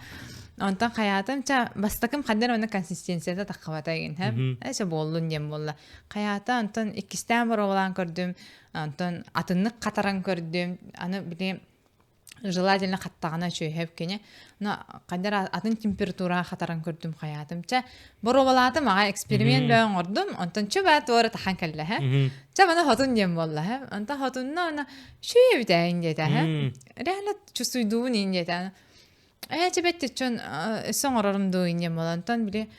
онтон хайаатым ча бастакым ханна эрэ консистенцията таххабата игин һэ эчэ буоллун диэн буолла хайаата онтон иккистээн боруобалаан көрдүм Онтон атыннык хатаран көрдүм. Аны били желательно хаттаҕына үчүгэйһэп кини. Но хайдар атын температураҕа хатаран көрдүм хайаатым. Чэ, боруобалаатым аҕа эксперимент бөҕө оҥордум. Онтон чү баа туора тахан кэллэ һэ. Чэ маны хотун диэн буолла һэ. Онтон хотунна ана үчүгэй эбит диэтэ һэ. Реально чувствуйдуубун иин диэтэ. Ээ, чэ бэттэ чон өссө оҥорорум дуу инньэ буолан. Онтон били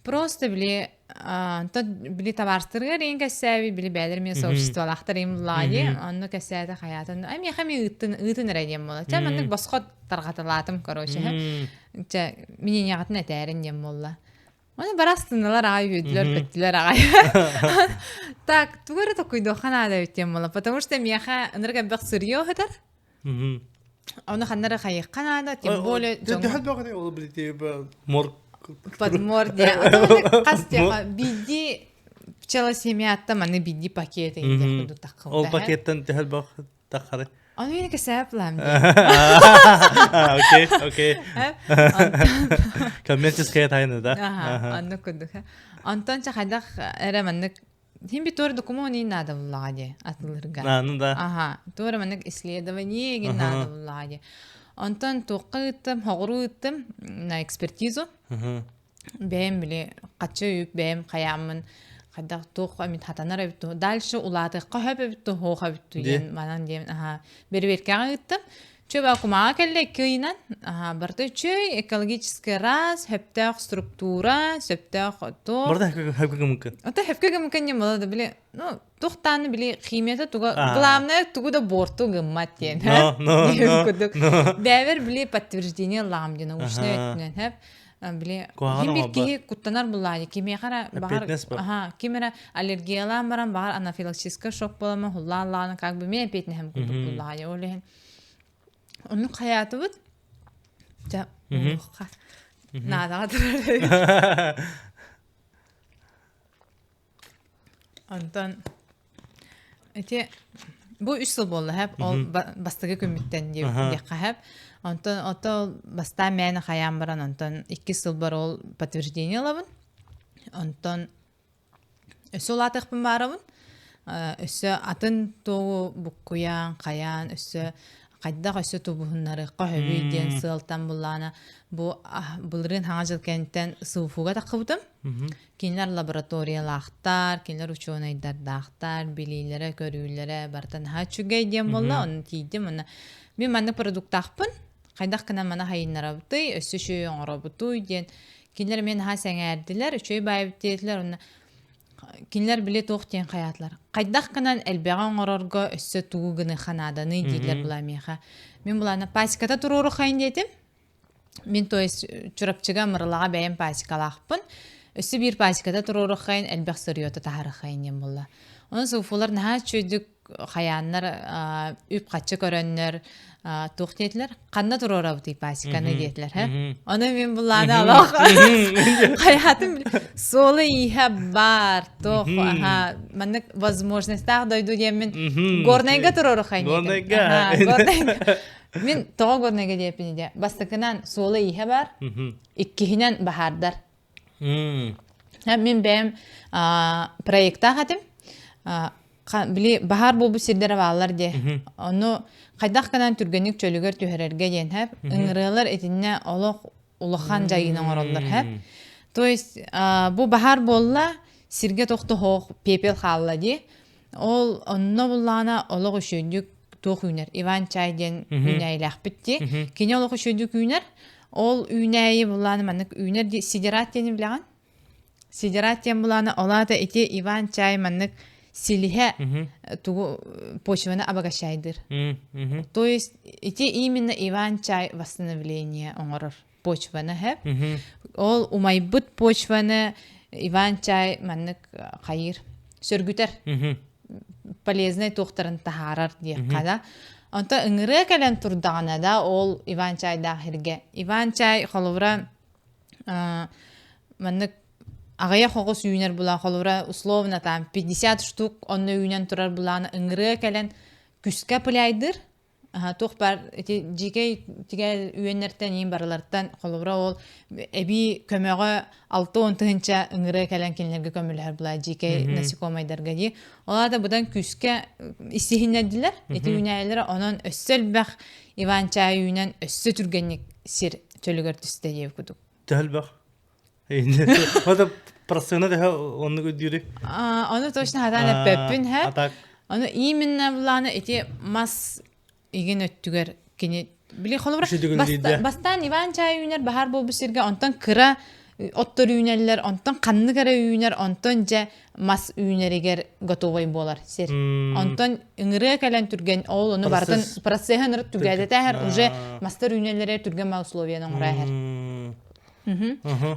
просто били онтон били табаарыстарыгар иин кэссээби били бээлэр эмиэ сообществолаахтар им буллаҕа дии. Онно кэссээтэ хайаатын ай миэхэ эмиэ ыыттын ыытын эрэ диэн буолла. Чэ маннык босхо тарҕаталаатым короче. Чэ мининяҕытын этээрин диэн буолла. Оны барастынылар аҕай үөдүлэр көттүлэр аҕай. Так, тугу эрэ токуйдуохха наада эбит диэн буолла. Потому что миэхэ ынырык элбэх сырье ыһытар. Ону ханна эрэ хайыахха наада, тем более дьоҥҥо Төһө бөҕөнүй ол билити мор подмор диэн. Хас диэхэ биирдии пчела семьятта маны биирдии пакет диэх курдук таххыбыта. Ол пакеттан төһө бөх таххары. Ону мин кэсээп лаам Окей, окей. Коммерческая тайна, да? Ага, оннук курдук. Онтон чэ хайдах эрэ маннык Хин би туора докумуон иин наада буллаҕа дии атылырга. А, ну да. Аха, туора маннык исследование игин наада буллаҕа дии. Онтон туохха ыыттым, хоҕуруу ыыттым на экспертизу. Бэйэм били хаччы үп бэйэм хайааммын хайдах туох эмит хатанар эбит дальше улаатыахха хөп эбит туох эбит диэн манан диэн аха бэрэбиэркэҕэ ыыттым. Чөй ба кумаҕа кэллэ икки ыйынан. Аха, барыта үчүгэй, экологический раз, сөптөөх структура, сөптөөх то. Барыта хөпкө гымыккын. Ото хөпкө гымыккын диэн буолла да били, ну, туох били химията туга, главное тугу да буорту гыммат диэн. Но, но, но, курдук. Бэйэбэр били подтверждение ыллаҕым диэн научнай өттүнэн, хөп. Били Куһаҕан ким бир оҥорбот. киһи куттанар буллаҕа кимиэхэ эрэ баҕар Эппиэтинэс бар. аха ким эрэ аллергиялаан баран баҕар анафилактическай шок буолама хуллаан лаҕана как бы мен эппиэтинэһим курдук буллаҕа ол иһин оннук хайаатыбыт дьэ уһуохха наадаҕа турар Онтон ити бу үс сыл буолла хэп ол бастакы күммүттэн диэххэ хэп. Онтон ото бастаан мээнэ хайаан баран онтон иккис сылбар ол подтверждение ылабын. Онтон өссө улаатыахпын баарабын. Өссө атын тугу буккуйаан, хайаан, өссө хайдах өссө тубуһуннарыахха сөбүй диэн сыалтан буллаана бу былырыын хаҥа дьыл кэнниттэн СУФУга таххыбытым. Кинилэр лабораториялаахтар, кинилэр учуонайдардаахтар, билиилэрэ, көрүүлэрэ барыта наһаа үчүгэй диэн буолла. Онно тиийдим. Онно мин маннык продуктаахпын, хайдах гынан маны хайыннарабытый, өссө үчүгэй оҥоробутуй диэн кинилэр эмиэ наһаа сэҥээрдилэр, үчүгэй баайбыт диэтилэр. Онно кинилэр били туох диэн хайаатылар. Хайдах гынан элбэҕи оҥорорго өссө тугу гыныха нааданый дииллэр була миэхэ. Мин булаана пасеката туруору хайын диэтим. Мин то есть Чурапчыга Мырылаҕа бэйэм пасекалаахпын. Өссө биир пасеката туруоруоххайын элбэх сырьёта таһаарыаххайын диэн буолла. Онон суфулар наһаа үчүгэйдик хайааннар үп-харчы көрөннөр туох диэтилэр? Ханна туруорабытый пасеканы диэтилэр һэ. Ону мин булааны алах хайаатым суола-ииһэ баар туох аха маннык возможностаах дойду диэммин Горнайга туруоруоххайын диэтим. Горнайга. Горнайга. Мин тоҕо Горнайга диэппин дии. Бастакынан суола-ииһэ баар, иккиһинэн баһаардар. Мин бэйэм проектаах этим. Били баһаар буолбут сирдэрэ бааллар дии. Ону хайдах гынан түргэнник чөлүгэр түһэрэргэ диэн хэп. Ыҥырыалар итиннэ олох улахан дьайыыны оҥороллор хэп. То есть бу баһаар буолла, сиргэ тохтоһоох пепел хаалла дии. Ол онно буллаҕына олох үчүгэйдик туох үүнэр. Иван чай диэн үүнээйилээхпит дии. Кини олох үчүгэйдик үүнэр. Ол үүнээйи буллааны маннык үүнэр дии. Сидерат диэни билэҕин? Сидерат диэн булааны ол аата ити Иван чай маннык силиһэ тугу почваны обогащайдыр. То есть ити именно Иван чай восстановление оҥорор почваны хэп. Ол умайбыт почваны Иван-чай маннык хайыыр, сөргүтэр, полезнай туохтарын таһаарар диэххэ да. Онтон ыҥырыа кэлэн турдаҕына да ол Иван-чайдаах сиргэ. Иван-чай холобура маннык аҕыйах оҕус үүнэр булаан холобура условно там 50 штук онно үүнэн турар булааны ыҥырыа кэлэн күскэ пыляйдыр Туох баар ити дьиикэй тигээл үөннэртэн иин барылартан холобура ол эбии көмөҕө 60 тыһыынча ыҥырыа кэлэн кинилэргэ көмөлөһөр була дьиикэй насекомайдарга дии. Ол аата быдан күүскэ иссиһиннэрдилэр. Ити үүнээйилэрэ онон өссө элбэх Иван чай үүнэн өссө түргэнник сир чөлүгэр түстэ диэбит курдук. Төһө элбэх? Ота процена төһө оннук үрдүүрүй? Ону точно хатаан эппэппин һэ. Ону именно булааны ити мас игин өттүгэр кини били холобура бастаан Иван чай үүнэр баһаар буолбут сиргэ онтон кыра оттор үүнэллэр, онтон ханнык эрэ үүнэр, онтон дьэ мас үүнэригэр готовый буолар сир. Онтон ыҥырыа кэлэн түргэн ол ону барытын процеһын ырыт түгээдэтээһэр уже мастар үүнэллэрэ түргэн ма условияны оҥороо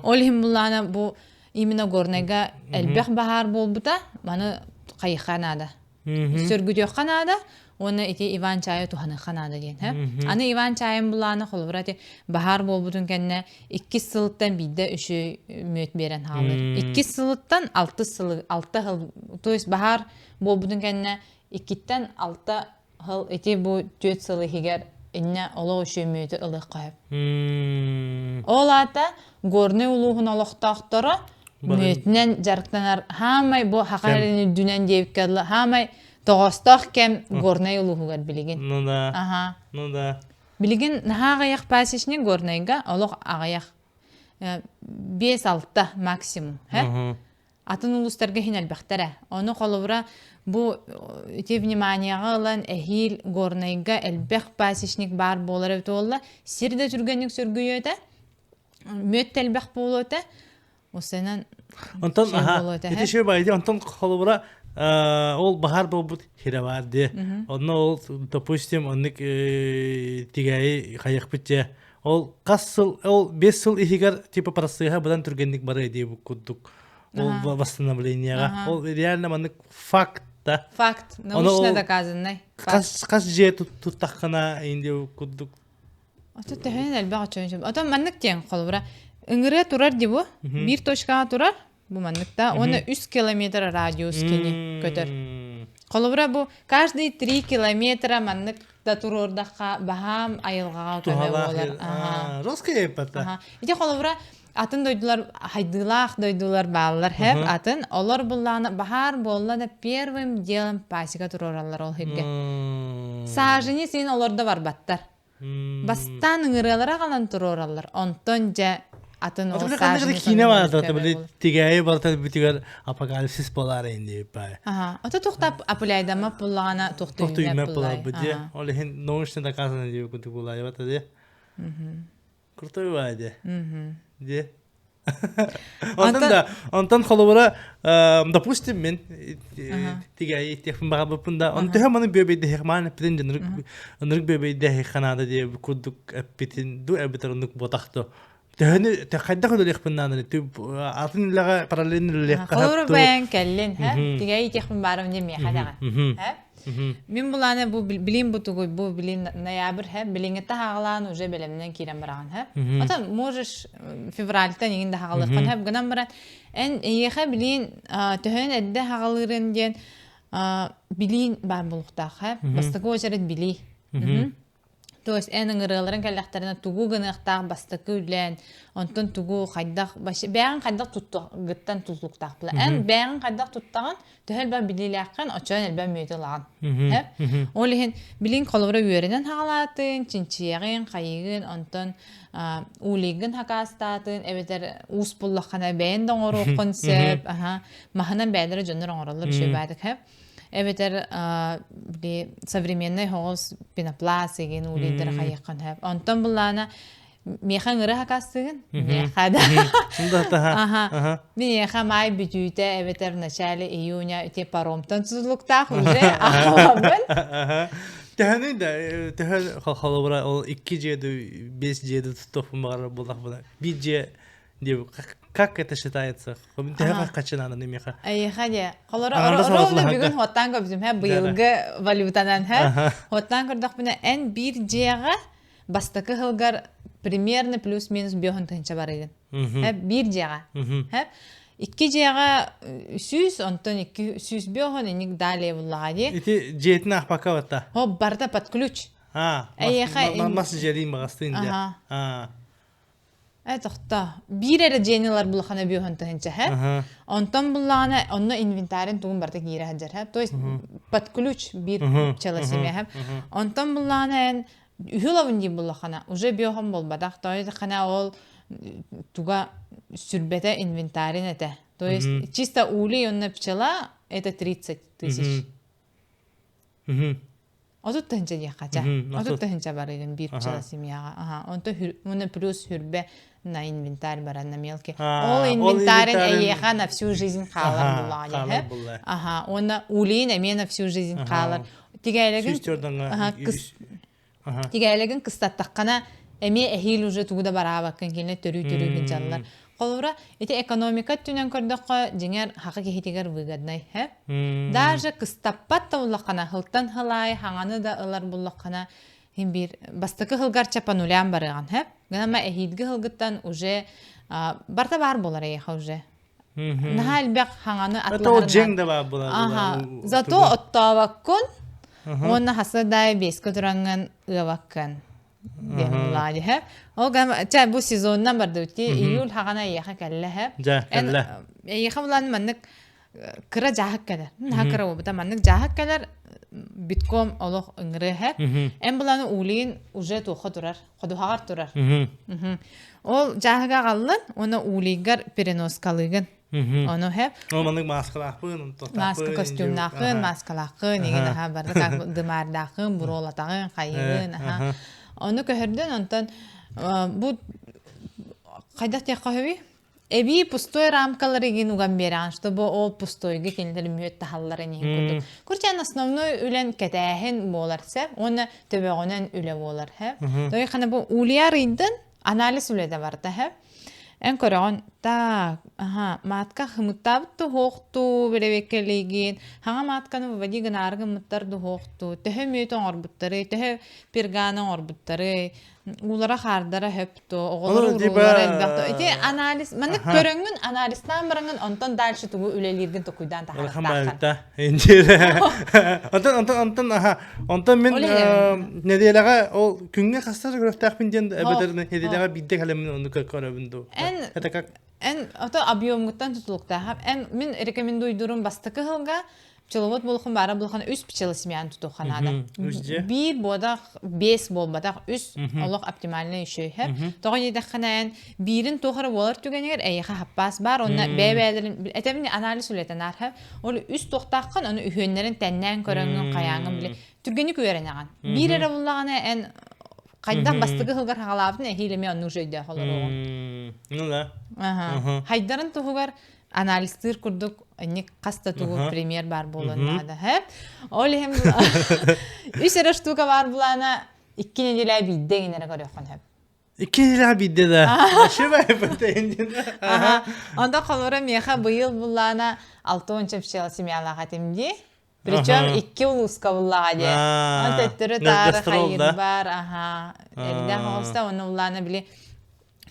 Ол иһин буллаана бу именно Горнайга элбэх баһаар буолбута, маны хайыхха наада. Сөргүтүөххэ наада уонна ити Иван чайы туһаныхха наада диэн. Аны Иван чайын булаана холобура ити баһаар буолбутун кэннэ иккис сылыттан биирдэ үчү мүөт биэрэн хаалар. Иккис сылыттан алтыс сылы алта сыл то есть баһаар буолбутун кэннэ иккиттэн алта Хыл ити бу түөрт сыл иһигэр иннэ олох үчүгэй мүөтү ылыахха сөп. Ол аата Горнай улууһун олохтоохторо мүөтүнэн дьарыктанар хаамай бу Хаха эрин үрдүнэн диэбиккэ дылы хаамай тоҕоостоох кэм Горнай улууһугар билигин. Ну да. Аха. Ну да. Билигин наһаа аҕыйах пасечник Горнайга олох аҕыйах. 5-6 максимум. Хэ? Атын улуустарга иһин элбэхтэрэ. Ону холобура бу ити вниманияҕа ылан эһиил Горнайга элбэх пасечник баар буолар эбит буолла. Сир да түргэнник сүргүйүө этэ, мүөт да элбэх буолуо этэ. Осенан Онтон аха ити шөй байды онтон холобура ол баһаар буолбут хирэ баар дии. Онно ол допустим оннук тигээйи хайыахпыт дьэ Ол хас сыл, ол 5 сыл иһигэр типа процесса быдан түргэнник барыа дии курдук. Ол восстановлениеға. Ол реально маннык факт да. Факт, научно доказанный. Хас хас дьиэ туттаххына инди курдук. Ото төһөнөн элбэх очон. Ото маннык диэн холобура ыҥырыа турар ди бу. Биир точкаҕа турар. Бу маннык да. Уонна 3 километр радиус кини көтөр. Холобура бу каждый 3 километра маннык да туруордахха баһаам айылҕаҕа көмө буолар. Жесткая эппата. Ити холобура атын дойдулар хайдыылаах дойдулар бааллар хэп атын олор буллаана баһаар буолла да первым делом пасека туруораллар ол сиргэ. Сажени син олордо барбаттар. Бастаан ыҥырыалара аҕалан туруораллар. Онтон дьэ атын ол саажаны киинэ баата били тигээйи барыта бүтүгэр апокалипсис болаар инди бай. Аха. Ото тухта апуляйдама пуллаҕана тухта үүммэт буолар дии. Ол иһин научно доказано диye курдук буолаа бата дии. Крутой баа дии. Дии. Онтон да, онтон холобура, допустим, мен тигээйи иттиэхпин баҕарбыппын да, он төһө маны бүөбэйдэһиэх маан эппитин дьоннору ынырык бүөбэйдэһиэх ханаада диye курдук эппитин ду эбэтэр оннук буотахто төһөнү хайдах үлэлиэхпин нааданы атын үлэҕэ параллельно үлэлиэххэ Холобура бэйэҥ кэллин, тигээйи иттиэхпин баарым диэн миэхэ даҕан. Мин булааны бу билим бу тугуй бу билин ноябрь хэ билиҥҥиттэ хаҕалаан уже бэлэмнэн киирэн бараҕын хэ. Ото можешь февральтан иҥин да хаҕалыаххын хэп гынан баран эн эйиэхэ билиин төһөн эрдэ хаҕалыырын диэн билиин баар буолуохтаах хэ. Бастакы очередь билии. То есть эн ыҥырыаларыҥ кэллэхтэринэ тугу гыныахтаах бастакы үлээн, онтон тугу хайдах бэйэҕин хайдах туттугыттан тутулуктаах була. Эн бэйэҕин хайдах туттаҕын, төһө элбэх билиилээххин, оччоон элбэх мүөтү ылаҕын. Ол иһин билиҥ холобура үөрэнэн хаҕалаатын, чинчийэҕин, хайыгын, онтон уулейгын хакаастаатын, эбэтэр уус буллаххына бэйэн да оҥоруоххун сөп, маһынан бэйэлэрэ дьоннор оҥороллор үчүгэй баатык Эбэтэр били современный оҕус пенопласт игин улейдары хайыаххын сөп. Онтон буллаана миэхэ ыҥыры хакастыгын? Миэхэ да. Аха. Миэхэ май бүтүүтэ эбэтэр в начале июня ити паромтан тутулуктаах уже аҕалабын. Төһөнүй да төһө холобура ол икки дьиэду бес дьиэду туттуохпун баҕарар буоллахпына биир дьиэ Как это считается? Төһө хаччынан миэхэ? Эйиэхэ диэ. Холоро ровно бүгүн хуоттаан көрбүтүм хэ быйылгы валютанан хэ. Хуоттаан көрдөхпүнэ эн биир дьиэҕэ бастакы сылгар примерно плюс-минус биэһун тыһынча барыгын. Хэ биир дьиэҕэ. Хэ икки дьиэҕэ сүүс, онтон икки сүүс биэһун инник далее буллаҕа дии. Ити дьиэтин аахпакка батта. Хо барыта под ключ. А, Эйиэхэ мас дьиэлиин баҕастыын дьэ. А. Э, тохто. Биир эрэ дьиэни ылар булахана бүөһүн тыһынча, һэ? Онтон буллаҕына, онно инвентарин тугун барыта киирэ сылдьар, һэ? То есть под ключ биир челосемья, һэ? Онтон буллаҕына эн үһү ылабын диир буллахана, уже бүөһүн буолбатах. То есть хана ол туга сүрбэтэ инвентарин этэ. То есть чисто улей онно пчела это 30 тысяч. 30 тыһыынча диэххэ ча. 30 тыһыынча барыгын биир пчела семьяҕа. Аха. Онто уонна плюс хүрбэ на инвентарь баран на мелкий. Ол инвентарин эйиэхэ на всю жизнь хаалар буллаҕа диэхэ. Аха. Уонна улейин эмиэ на всю жизнь хаалар. Тигээйлэгин Тигээйлэгин кыстаттаххына эмиэ эһиил уже тугу да бараабаккын кинилэр төрүү-төрүү сылдьаллар. Холобура, ити экономика өттүнэн көрдөххө, дьиҥэр, хакы киһитигэр выгоднай, һэ? Даже кыстаппат да буллаххына, сылтан сыл аайы хаҥаны да ылар буллаххына, син биир бастакы сылгар чапанулян барыаҕын, һэ? Гынан эһиилги сылгыттан уже барыта баар буолар эйиэхэ уже. Наһаа элбэх хаҥаны атлаһарынан. дьиҥ да баар буолар. Аха. Зато оттообоккун уонна хаса даай биэскэ тураҥҥын ыабаккын. Диэн буллаҕа Ол гам чэ бу сезонунан бардыбыт ди июль хаҕана эйиэхэ кэллэ һэ. Дьэ, кэллэ. Эйиэхэ булан маннык кыра дьааһык кэлэр. Наһаа кыра буолбута маннык дьааһык кэлэр битком олох ыҥырыа һэ. Эн буланы уулиин уже туохха турар, ходуһаҕар турар. Ол дьааһыга аҕаллын уонна уулийгар переноскалыыгын. Ону хэп. Ол маннык мааскалаахпын, Маска костюмнаахын, маскалааххын, игин аха барда как дымаардааххын, буруолатаҕын, хайыгын, аха. Ону көһөрдөн онтон бу хайдах диэххэ сөбүй? Эбии пустой рамкалары игин уган биэрэҕин, чтобы ол пустойга кинилэр мүөт таһалларын иһин курдук. Курчан основной үлэн кэтээһин буолар сэ, уонна төбөҕүнэн үлэ буолар хэ. Той хана бу улияр ыйдын анализ үлэтэ барда хэ. Эн көрөҕүн, так, аха, маатка хымыттаабыт туһуохтуу бэрэбиэккэлиигин, хаҥа маатканы выводи гынаары гыммыттар дуһуохтуу, төһө мүөт оҥорбуттарый, төһө перганы оҥорбуттарый, уулара хаардара хөп туо, оҕолору уруулара элбэх туо. Ити анализ, маннык көрөҥҥүн, анализтаан бараҥҥын, онтон дальше тугу үлэлииргин токуйдаан таһаарыахтааххын. Онтон, онтон, онтон, аха, Онтон мин нэдиэлэҕэ ол күҥҥэ хаста да көрүөхтээхпин диэн эбэтэр нэдиэлэҕэ биирдэ кэлэммин онну көрөбүн дуу. Эн Это как? Эн ото объемгуттан тутулуктаах. Эн мин рекомендуйдурум бастакы сылга пчеловод буолуохун баара буолухан үс пчелосемьяны тутуохха наада. Биир буодах бес буолбатах үс олох оптимальный үчүгэй. Тоҕо диэтэххинэ эн биирин туох эрэ буолар түгэнигэр эйиэхэ хаппаас баар онно бэйэ-бэйэлэрин этэбин анализ үлэтин аарха Ол үс туохтааххын, ону үһүөннэрин тэннээн көрөҥҥүн, хайааҥҥын били түргэнник үөрэнэҕин. Биир эрэ буллаҕына эн хайдах бастакы сылгар хаҕалаабытын эһиил эмиэ оннук өйдөөх олоруоҕуҥ. Ну да. Аха. Хайдарын туһугар анализтыыр курдук инник хас да тугу пример бар буолуон наада. Ол иһин үс эрэ штука бар булаана икки неделя биирдэ гинэрэ көрүөххүн сөп. Икки биирдэ да. Аха. Онто холобура миэхэ быйыл буллаана 60 пчела семьялаах этим дии. Причем икки улууска буллаҕа дии. Он төттөрү таары хайыр бар, аха. Эрдэх оҕуста оны уллаана били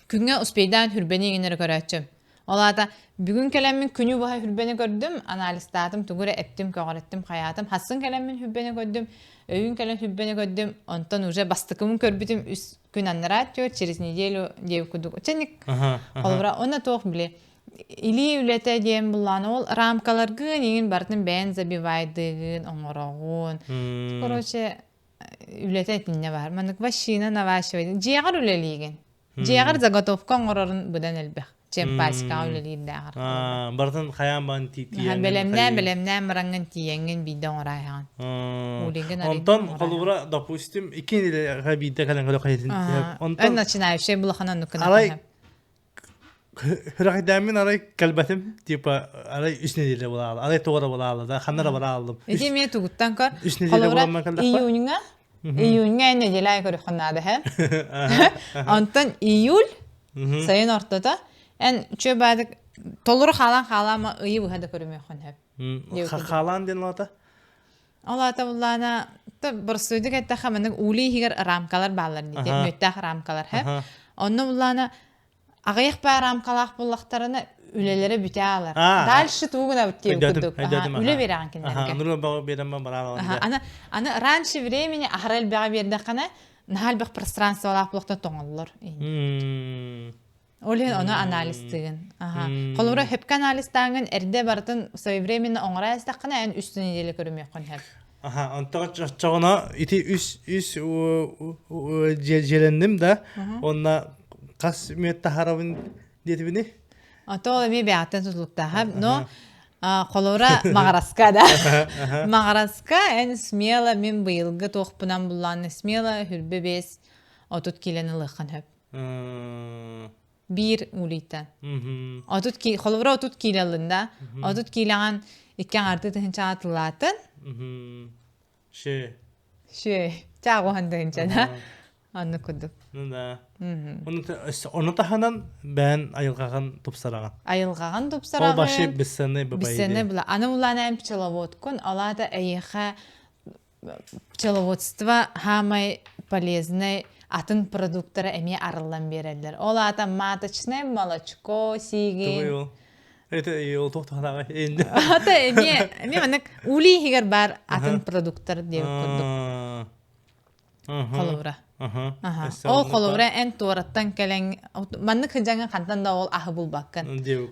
күҥҥэ успейдаан хүрбэни иҥинэрэ көрөөччүм. Ол аата бүгүн кэлэммин күнү быһа хүрбэни көрдүм, анализтаатым, тугу эрэ эптим, көҕүрэттим, хайаатым. Хассын кэлэммин хүрбэни көрдүм, өйүн кэлэн хүрбэни көрдүм, онтон уже бастакыбын көрбүтүм үс күн аннараа түөр, через неделю диэбит курдук. Чэнник холобура, онно туох били илии үлэтэ диэн буллаана ол рамкаларгын иҥин барытын бэйэн забивайдыгын, оҥороҕун. Короче, үлэтэ итиннэ баар. Маннык вощина наващивай. Дьиэҕэр үлэлиигин. Дьиэҕэр заготовка оҥорорун быдан элбэх. Чемпасикаҕа үлэлиирдээҕэр. Барытын хайаан баан тиийэҥҥин. Бэлэмнээн, бэлэмнээн бараҥҥын тиийэҥҥин биирдэ оҥораайаҕын. Онтон холобура, допустим, икки нэдиэлэҕэ биирдэ кэлэн көрө хайытын. Онтон начинающий булахан оннук Арай Хүрэхтээммин арай кэлбэтим, типа арай үс нэдиэлэ буолаалы, арай тоҕо буолаалы да, ханна да бараалым. Ити эмиэ тугуттан көр. Үс нэдиэлэ буоламман кэллэхпэ. Июньҥа Июньҥа нэдиэлэ көрүөххүн наада һэ. Онтон июль сайын ортото эн үчүгэй баадык толору хаалан хаалаама ыйы быһа да көрүмүөххүн сөп. Хаалаан диэн лаата? Ол аата буллаана боростуойдук эттэххэ маннык уулий иһигэр рамкалар бааллар дии, мүөттээх рамкалар һэ. Онно буллаана аҕыйах баа рамкалаах буоллахтарына үлэлэрэ бүтэ аалар. Дальше тугу гынабыт диэн курдук. Үлэ биэрэҕин кинилэргэ. Аны аны раньше времени аһара элбэҕи биэрдэххинэ наһаа элбэх пространстволаах буолуохтан тоҥоллор. Ол иһин ону анализтыгын. Холобура хөпкө анализтааҥын эрдэ барытын своевременно оҥоро эстэххинэ эн үс неделя көрүмүөххүн сөп. Аха, онтон оччоҕуна ити үс үс дьиэлэнним да, онно хас мүөт таһаарабын диэтибини? Ото ол эмиэ бэйэҕиттэн тутулуктааха. Но холобура маҕараска да. Маҕараска эн смело мин быйылгы туохпунан буллааны смело хүрбэ бес 30 киилэни ылыаххын сөп. Биир улийтан. 30 ки холобура 30 киилэ ыллын да. 30 киилэҕин икки аҥарды тыһынчаҕа тыллаатын. Шө. Шө. Чааҕуһан тыһынча да. Оннук курдук. Ну да. Ону таһынан бэйэн айылҕаҕын тупсараҕын. Айылҕаҕын тупсараҕын. Ол вообще бесценный бы Бесценный была. Аны улаана эн пчеловодкун, алаата эйиэхэ пчеловодство хаамай полезнай атын продуктара эмиэ арыллан биэрэллэр. Ол аата маточное молочко сиигин. Это ол туохтааҕа Ата эмиэ эмиэ маннык улей иһигэр баар атын продуктар диэбит курдук. Холобура. Ол холобура эн туораттан кэлэн маннык сылдьаҥҥын хантан да ол аһы булбаккын.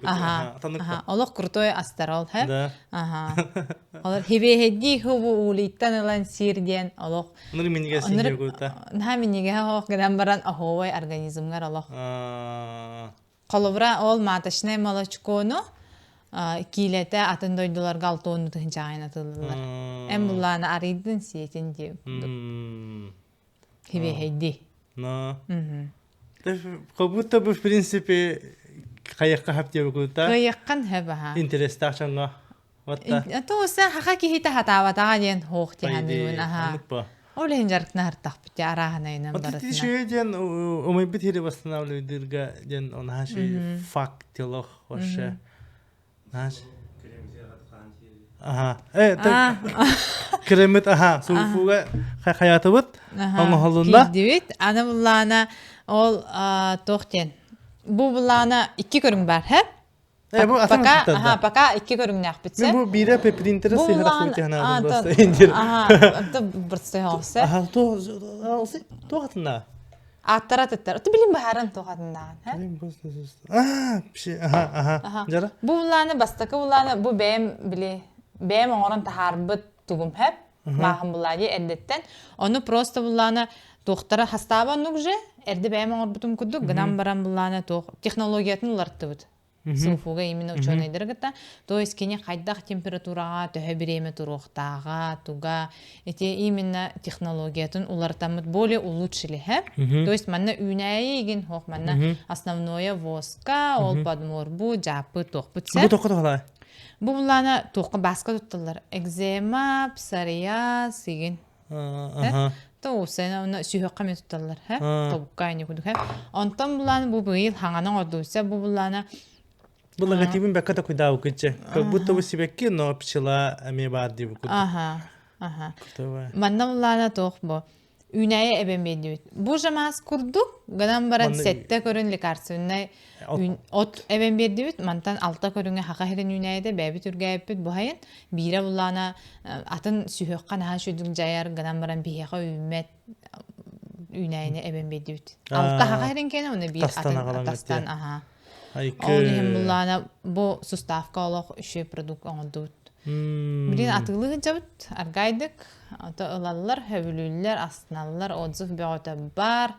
Аха. Олох крутой астар ол, хэ? Аха. Олор хибиэһэдии хубу уулиттан ылан сиир диэн олох. Онор минигэс сиир Наһаа минигэһэ оһох гынан баран оһуобай организмҥар олох. Холобура ол маточное молочкону. Киилэтэ атын дойдуларга 60 тыһыынчаҕайын атыылыыллар. Эн буллааны арыйдын сиэтин дии курдук. Хибиэһэйдии. Но. Как будто бы в принципе хайыкка хап диэбит курдук. Кыайыаххын хөп аха. Интерестээх дьоҥҥо. Вот Туоса хаха киһитэ хатаабатаҕа диэн хуох тиһаныыбын аха. Ол иһин дьарыктаһартахпыт арааһынайынан барытына. Ити диэн умайбыт хири восстанавливайдырга диэн онаһа факт телох вообще. Знаешь? Аха. Э, кремит аха, суфуга хаятыбыт, оҥоһулунна. Киирдибит. Аны буллаана ол туох диэн. Бу буллаана икки көрүҥ бар, һэ? Э, бу атын Пока, аха, пока икки көрүҥнээхпит Мен бу биирэ принтере сыһара хуйтиһанаадым просто индир. Аха, то бырсты хоҕсе. Аха, то то атына. Ааттара атыттар. Ты билин баһарын туох атыннаҕын, һэ? Аа, аха, аха. Жара. Бу булааны бастакы булааны бу бэйэм били бэйэм оҥорон таһаарбыт тугум хэп. Мааһын булаа дии эрдэттэн. Ону просто булааны туохтара хастааба оннук же эрдэ бэйэм оҥорбутум курдук гынан баран булааны туох технологиятын уларыттыбыт. СУФУга именно ученайдары кытта. То есть кини хайдах температураҕа төһө бириэмэ туруохтааҕа, туга ити именно технологиятын уларытаммыт более улучшили, һэ? То есть манна үүнээйи игин хоох манна основное воска, ол подморбу, дьааппы туохпут сэ. Бу тоққа тоқалай? Бу булаана туохха баска тутталлар. Экзема, псориаз игин. Тоҕус онно сүһүөххэ эмиэ тутталлар һэ тобукка ини курдук һэ онтон булааны бу быйыл хаҥаны оҥордубуса бу булаана Бу логотипын бэккэ такуйдаабыккынчы. Как будто бы сибэкки, но пчела эмиэ баар дии курдук. Аха, аха. Манна булаана туох бу үүнээйи эбэн биэрдибит. Бу же маас курдук гынан баран сэттэ көрүн лекарственнай от эбэн биэрдибит. Мантан алта көрүҥэ хаха хирин үүнээйитэ бэйэбит үргээбиппит бу хайын. Биирэ буллаана атын сүһүөххэ наһаа үчүгдүк дьайар гынан баран биһиэхэ үүммэт үүнээйини эбэн биэрдибит. Алта хаха хирин кэнэ уонна биир атын тастан аха. Ол иһин буллаана бу суставка олох үчүгэй продукт оҥордубут. Билин атыылыы сылдьабыт, аргайдык, ото ылаллар, хөбүлүүллэр, астыналлар, отзыв бөҕөтө бар.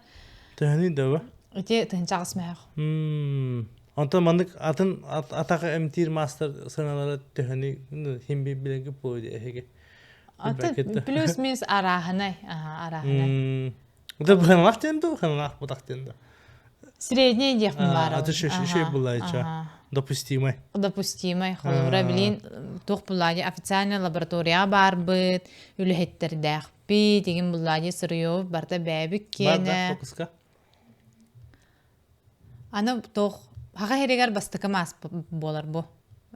Төһөнүй да бу? Ити тыһынчаҕыс мөһөх. Онтон маннык атын атах эмтиир маастар сыаналара төһөнүй хим билэргэ буолуо эһиги. Плюс-минус арааһынай, аха, арааһынай. Это быһаналаах диэн да, быһаналаах бутах диэн да. Средний диэхпин баар. Это шөй буллайча. Допустимый. Допустимый. Холобура, билин туох буллади официальная лаборатория баарбыт, үлэһиттердээхпит, игин буллади сырыйов барта бээбик киэнэ. фокуска. Аны туох хаха хэригэр бастакы маас буолар бу.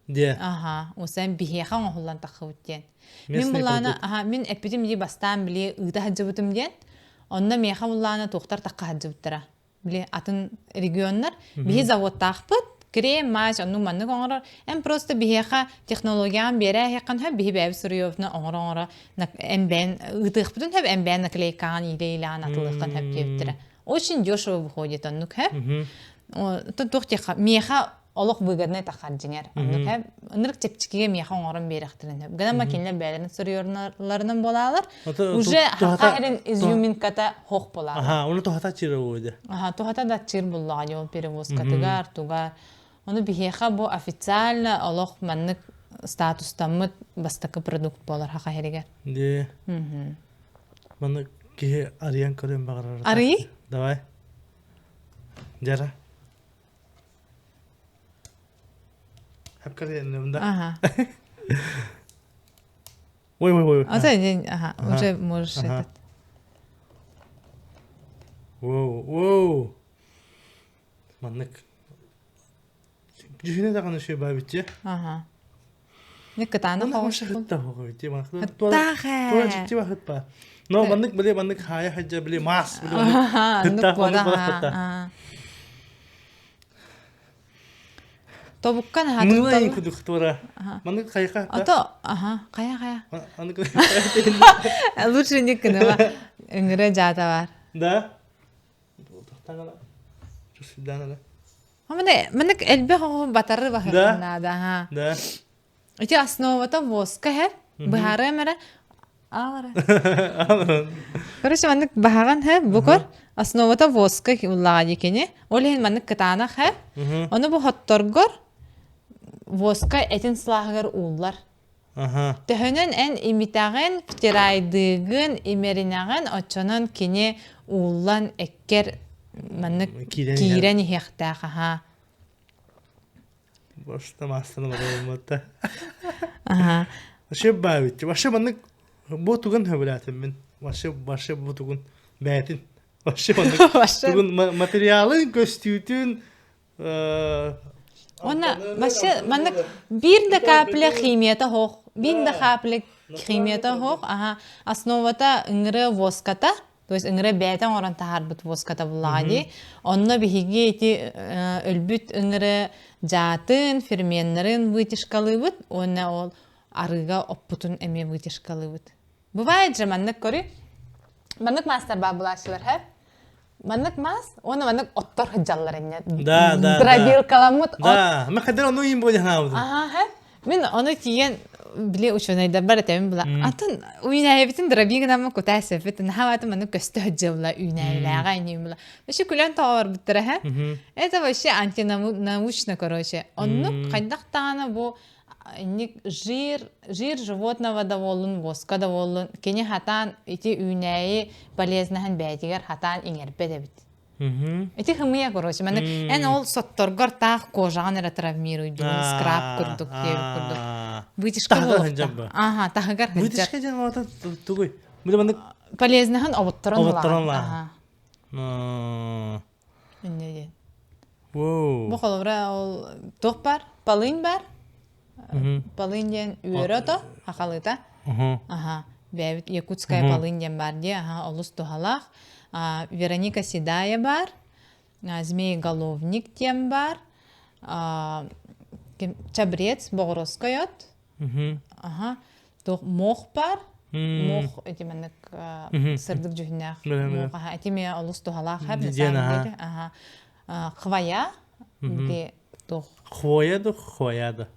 Де. Аха, усан биһиэхэ оҥоһуллан таххыбыт диэн. Мин буллаана, аха, мин эппитим дии бастаан били ыыта сылдьыбытым диэн. Онно миэхэ буллаана туохтар тахха сылдьыбыттара. Били атын регионнар биһи заводтаахпыт, крем, мазь оннук маннык оҥорор. Эн просто биһиэхэ технологияҕын биэрээһиэххин сөп, биһи бэйэбит суруйуобутуна оҥоро-оҥоро эн бэйэн ыытыахпытын сөп, эн бэйэн наклейкаҕын иилэ-иилэҕин атылыаххын сөп диэбиттэрэ. Очень дешево выходит оннук һэ. Туох диэххэ, миэхэ олох выгодный тахар дьиҥэр. Оннук һэ. Ынырык чэпчэкигэ миэхэ оҥорон биэрэхтэрин сөп. Гынан кинилэр бэйэлэрин суруйорларынан буолаалар. Уже хаха эрин изюминката хох буолаалар. Аха, оны тухата чыра буолуо. Аха, тухата да чыр буллаҕа ол перевозкатыгар, тугар. Ону биһиэхэ бу официально олох маннык статустаммыт бастакы продукт буолар хаха эригэр. Де. Маны киһи арыйан көрүөн баҕарар. Арыйый? Давай. Жара. Хапкар да. Ага. Ой, ой, ой. А то, ага, уже можешь этот. Воу, воу. Маннык. Дьүһүнэ даҕаны үчүгэй баабитчи. Ага. Не кытаанах оҕус. Ыттаах ээ. Дьикти бахыт ба. Но маннык били маннык хаайа хаджа били маас били маннык маннык балахтата. Тобуккан аха Мылай кудук тура. Маннык хайха. Ато аха кая кая. Лучше не кыныма. Ыҥыра жаата бар. Да. Маннык элбэх оҕо батары баһыаххын наада аха. Да. Ити основата воска һэр, быһаарыам эрэ. Аалара. Короче, маннык баһаҕан һэ, букор основата воска уллаҕа дии кини. Ол иһин маннык кытаанах һэ. Ону бу хотторгор. Воска этин сылааһыгар ууллар. Төһөнөн эн имитэҕин, втирайдыыгын, имэринэҕин, оччонон кини ууллан эккэр маннык киирэн иһиэхтээх аһаа. Башта маастан олоролумматта. Вообще баабит. Вообще маннык бу тугун хөбүлээтим мин. Вообще вообще бу тугун бээтин. Вообще маннык тугун материалын көстүүтүн Уонна вообще маннык биир да капля химията хоох, биир да капля химията хоох, аха, основата ыҥыры воската, то есть ыҥыры бэйэтэ оҥорон таһаарбыт воската буллаҕа дии. Онно биһиги ити өлбүт ыҥыры дьаатын, ферменнарын вытяжкалыыбыт уонна ол арыыга оппутун эмиэ вытяжкалыыбыт. Бывает же маннык көрүй. Маннык маастар баар булааччылар һэ. Маннык маас уонна маннык оттор сылдьаллар инньэ. Да, да, Дробилкаламмыт от. Да, мен хадыр ону им буолан хаабытым. Аха, һэ. Мин ону тиийэн били учуонайдарбар этэбин була. Атын үүнээйибитин дроби гынаммын кутаа сөпүт. Наһаа маннык көстө сылдьылла үүнээйилээҕэ инньэ була. Вообще күлэн тоҕо барбыттара һэ. Это вообще антинаучно, короче. Оннук хайдах даҕаны бу инник жир, жир животного да буоллун, воска да буоллун, кини хатаан ити үүнээйи полезнаһын бэйэтигэр хатаан иҥэрбэт эбит. Ити хымыйа, короче, маны эн ол сотторгор таах кожаҕын эрэ травмируйдугун, скраб курдук диэбит курдук. Вытяжка буолуохтаах. Ага, таһыгар сылдьар. Вытяжка диэн маата тугуй? Бу маннык полезнаһын оботторон Оботторон ылаҕын. Ага. Инньэ диэн. Воу. Бу холобура ол туох бар? Полынь бар. Полынь диэн үөрэ ото, хахалыта. Аха. Бэйэбит якутская полынь диэн бар дии. Аха, олус туһалаах. Вероника Седая бар. Змееголовник диэн бар. Чабрец, боҕуруоскай от. Аха. Туох муох баар. Муох ити маннык сырдык дьүһүннээх муох аха ити эмиэ олус туһалаах Диэн аха. Аха. Хвоя били туох Хвоя да хвоя да.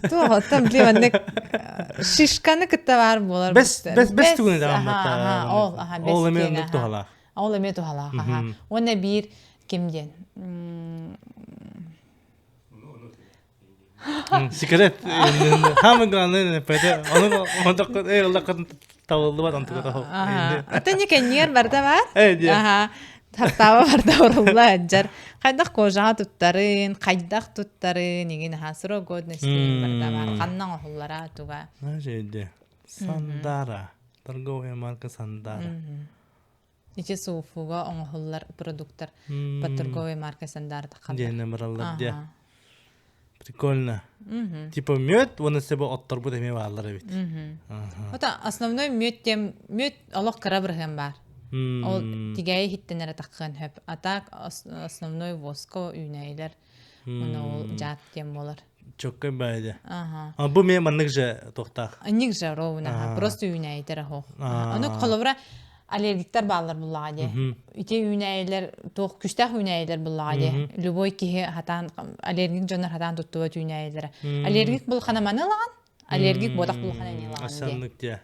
Туох оттон били маннык шишканы кытта баар буолар. Бэс бэс бэс тугун аха ол аха бэс Ол эмиэ оннук туһалаах. Ол эмиэ туһалаах аха. Уонна биир ким диэн Секрет. Самое главное, ону онтокко табыллыбат онтука Ата не кэнниэр барда бар. Аха. Тартаба барда орулла аджар. Хайдах кожаҕа туттарын, хайдах туттарын, игин аха срок годности барда бар. Ханна оҥоһуллара туга. Сандара. Торговая марка Сандара. Ити сууфуга оҥоһуллар продуктар под торговой маркой Сандара таххаллар. Диэн бараллар диэ. Прикольно. Типа мед, уонна себе отторбут эмиэ бааллар эбит. Ота основной мед тем мед олох кыра бырыһыан баар. Ол тигээйи иһиттэн эрэ таххыан хөп. А так основной воско үүнээйилэр уонна ол дьаат диэн буолар. Чоккой баайда. Ага. А бу мен маннык же тохтаах. Анник же ровно, ага. Просто үүнээйитэр оһох. Ону холобура аллергиктар бааллар буллаҕа дии. Ити үүнээйилэр туох күстээх үүнээйилэр буллаҕа дии. Любой киһи хатаан аллергик дьоннор хатаан туттубат үүнээйилэрэ. Аллергик булхана маны ылаҕын, аллергик буотах булхана не ылаҕын дии. Асаннык дии.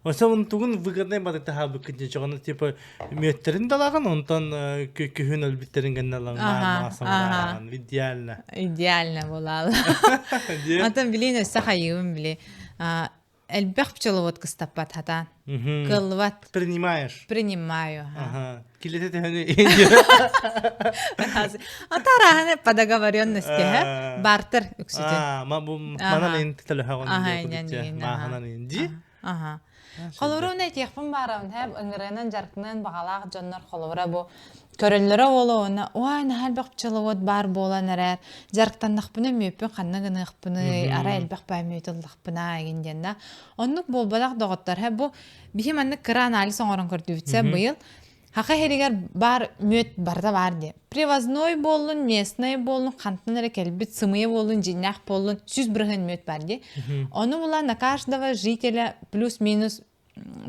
Оса он тугун выгодный бадыкта хаалбыккын дии чоҕону типа мүөттэрин далаҕын онтон күһүн өлбүттэрин гэннэ ылаҥ идеально. Идеально буолаал. Антон билин өссө хайыыбын били элбэх пчеловод кыстаппат хатаан. Кыллыбат. Принимаешь. Принимаю. Ага. Килете төһөнү Атараһаны по договоренности, ха? Бартер үксүтүн. Ма бу манан ин телехагон мааханан ин ди. Аха. Холобура уна этиэхпин баарабын һэ ыҥырыанан дьарыктаныан баҕалаах дьоннор холобура бу көрөллөрө уола уонна уай наһаа элбэх пчеловод баар буолан эрээр дьарыктаннахпына мүөппүн ханна гыныахпыный арай элбэх баа мүөт ыллахпына игин диэн да оннук буолбатах доҕоттор һэ бу биһи маннык кыра анализ оҥорон көрдүбүт сэ быйыл Хаха иһэригэр баар мүөт барыта баар диye. Привозной буоллун, местный буоллун, хантан эрэ кэлбит сымыйа буоллун, дьиҥнээх буоллун, 100% мүөт баар диye. Ону була на каждого жителя плюс-минус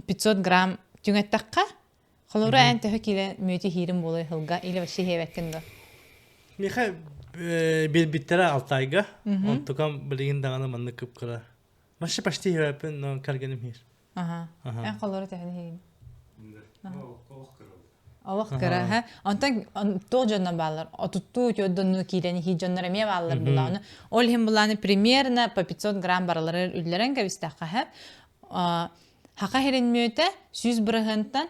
500 грамм түҥэттэххэ, холобура эн төһө киилэ мүөтү иһиирин буолуой сылга или вообще иһиэбэккин дуо? Миэхэ биэрбиттэрэ Алтайга, онтукам билигин даҕаны маннык кып-кыра. Вообще почти иһээппин, но кэргэним иһиир. Аха. Эн холобура төһөнү иһиигин? Олох кыра, ха. Онтон туох дьонно бааллар? Отуттуу отдонну киирэн иһии дьоннор эмиэ бааллар булааны. Ол иһин булааны примерно по 500 грамм баралары үллэрэн кэбистэххэ, ха. Хака хирин мүөтэ 100 бырыһыантан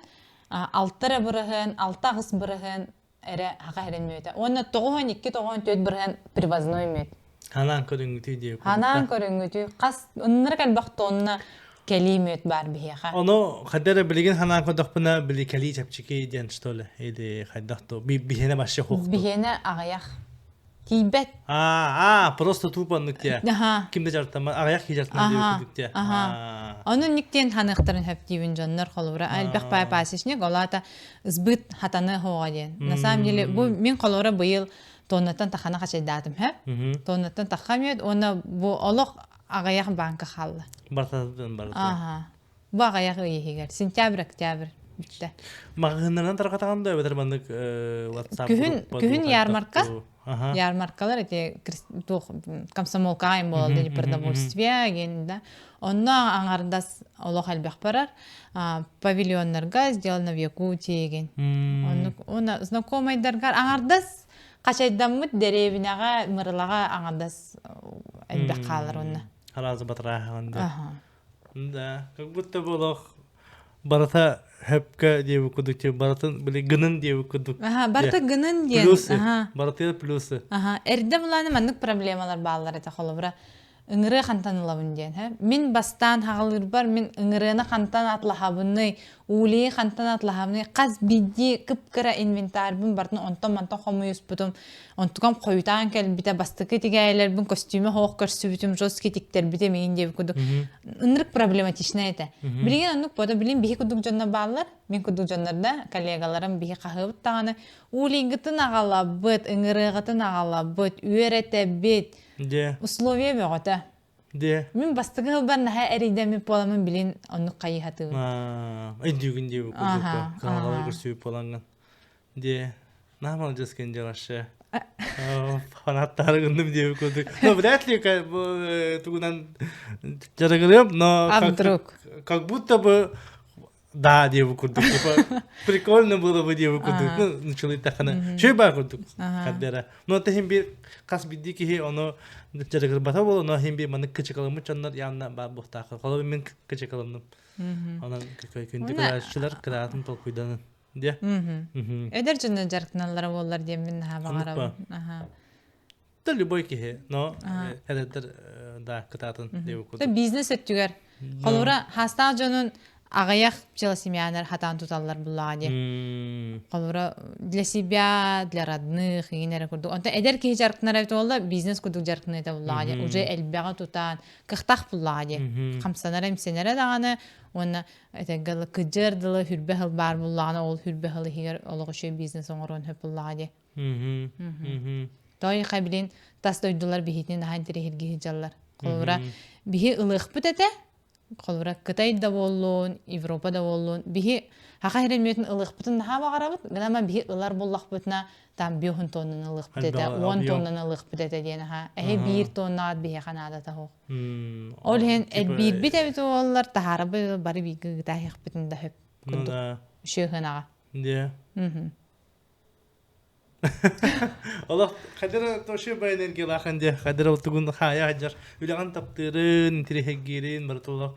6 эрэ бырыһыан, 6-8 бырыһыан эрэ хака хирин мүөтэ. Уонна 92-94 бырыһыан привозной мүөт. Ханаан көрүҥҥүтүй диye Ханаан көрүҥҥүтүй хас ыннырык элбэх тонна кэлии мүөт баар биһиэхэ. Ону хайда эрэ билигин ханаан көрдөхпүнэ били кэлии чэпчэки диэн что ли или хайдах то биһиэнэ вообще хуохту. Биһиэнэ аҕыйах. Тиийбэт. А, а, просто тупо оннук диэ. Аха. Ким да дьарыктаммат, аҕыйах киһи дьарыктанар диэбит курдук диэ. Аха. Ону никтиэн ханыахтарын хөп диибин дьоннор холобура элбэх пай пасечник олаата сбыт хатаны хоҕа диэн. На самом деле бу мин холобура быйыл тоннаттан тахана хачайдаатым хэ. Тоннаттан таха мүөт уонна бу олох аҕыйах банка хаалла. Бартатан барыта. Аха. Бу аҕыйах ый иһигэр. Сентябрь, октябрь бүттэ. Маҕаһыыннарынан тарҕатаҕын да эбэтэр маннык WhatsApp Күһүн группа күһүн дуу ярмарка хайдах дуу? Аха. ярмаркалар эти туох комсомолкаҕа им буолаллар mm продовольствие диэн да. Онно аҥардас олох элбэх барар. Павильоннарга сделано в Якутии деген. Оннук уонна знакомайдаргар аҥардас хачайдаммыт дэриэбинэҕэ Мырылаҕа аҥардас элбэх хаалар онно. Харазы батырааһаҕын да. Да, как будто бы олох барыта хөпкө диэбит курдук барытын били гынын диэбит курдук. Аха, барыта гынын диэн. Плюсы. Барытыгар плюсы. Аха, эрдэ булааны маннык проблемалар бааллар этэ холобура. Ыҥырыа хантан ылабын диэн. Мин бастаан хаҕалыырбар мин ыҥырыаны хантан атлаһабыный, уулейы хантан атлаһабыный, хас биирдии кып-кыра инвентарьбын барытын онтон-мантан хомуйуспутум. Онтукам хойутаан кэлбитэ, бастакы тигээйилэрбин костюмэ хоох көрсүбүтүм, жесткий тиктэрбитим иин диэбит курдук. Ынырык проблематичнай этэ. Билигин оннук буота, билин биһи курдук дьоннор бааллар, мин курдук дьоннор да, коллегаларым биһи хаһыабыт даҕаны, уулейгытын аҕалабыт, ыҥырыаҕытын аҕалабыт, үөрэтэбит, Условия бөҕөтө. Де. Мин бастакы сылбар наһаа эрийдэммит буоламмын билин оннук хайыһатыбын. Өйдүүгүн диэбит курдук кыһалҕалар көрсүбүт буолаҥҥын. Де. Наһаа маладьыас кэндэ вообще. Фанаттары гынным диэбит курдук. Ну, вряд ли тугунан дьарыгырыам, но А вдруг? Как будто бы да диэбит курдук. Типа прикольно было бы диэбит курдук. Ну, начали тахана. Шөй бар курдук. Хаддера. Но тахин бир хас бидди киһи ону дьарыгырбата буолу, но хин бир маннык кычыкалыммыт дьоннор явно баар буохтаахха. Холобур мин кычыкалымным. Онон күндү көрөөччүлэр кыраатын толкуйданын. Дьэ. Эдэр дьонно дьарыктаналлара буоллар диэммин наһаа баҕарабын. Аха. Да любой киһи, но эдэрдэр да кытаатын диэбит курдук. Бизнес өттүгэр. Холобура, хаастаах дьонун аҕыйах пчелосемьянар хатаан туталлар буллаҕа дии. Холобура, для себя, для родных иҥин эрэ курдук. Онтон эдэр киһи дьарыктанар эбит буолла, бизнес курдук дьарыктанар этэ буллаҕа дии. Уже элбэҕи тутаан, кыахтаах буллаҕа дии. Хамсанара, имсэнэрэ даҕаны уонна этэргэ дылы кыдьыар дылы хүрбэ сыл баар буллаҕына, ол хүрбэ сыл иһигэр олох үчүгэй бизнес оҥоруон сөп буллаҕа дии. Той билин тас дойдулар биһитин наһаа интэриэһиргии сылдьаллар. Холобура, биһи ылыахпыт этэ, холобура, Кытай да буоллун, Европа да буоллун, биһи хаха сирин ылыахпытын наһаа баҕарабыт, гынан биһи ылар буллахпытына там биэһун тоннаны ылыахпыт этэ, уон тоннаны ылыахпыт этэ диэн аха. Эһи биир тоннаат биһиэхэ наадата суох. Ол иһин элбиирбит эбит буоллар, таһаарабыт бары бииргэ ыытаһыахпытын да сөп курдук. Үчүгэй Дьэ. Олох хадара тоше бай энергиялаахан дьэ хадара тугун хаайа сылдьар үлэҕин таптыырын интириэһиргиирин барыта олох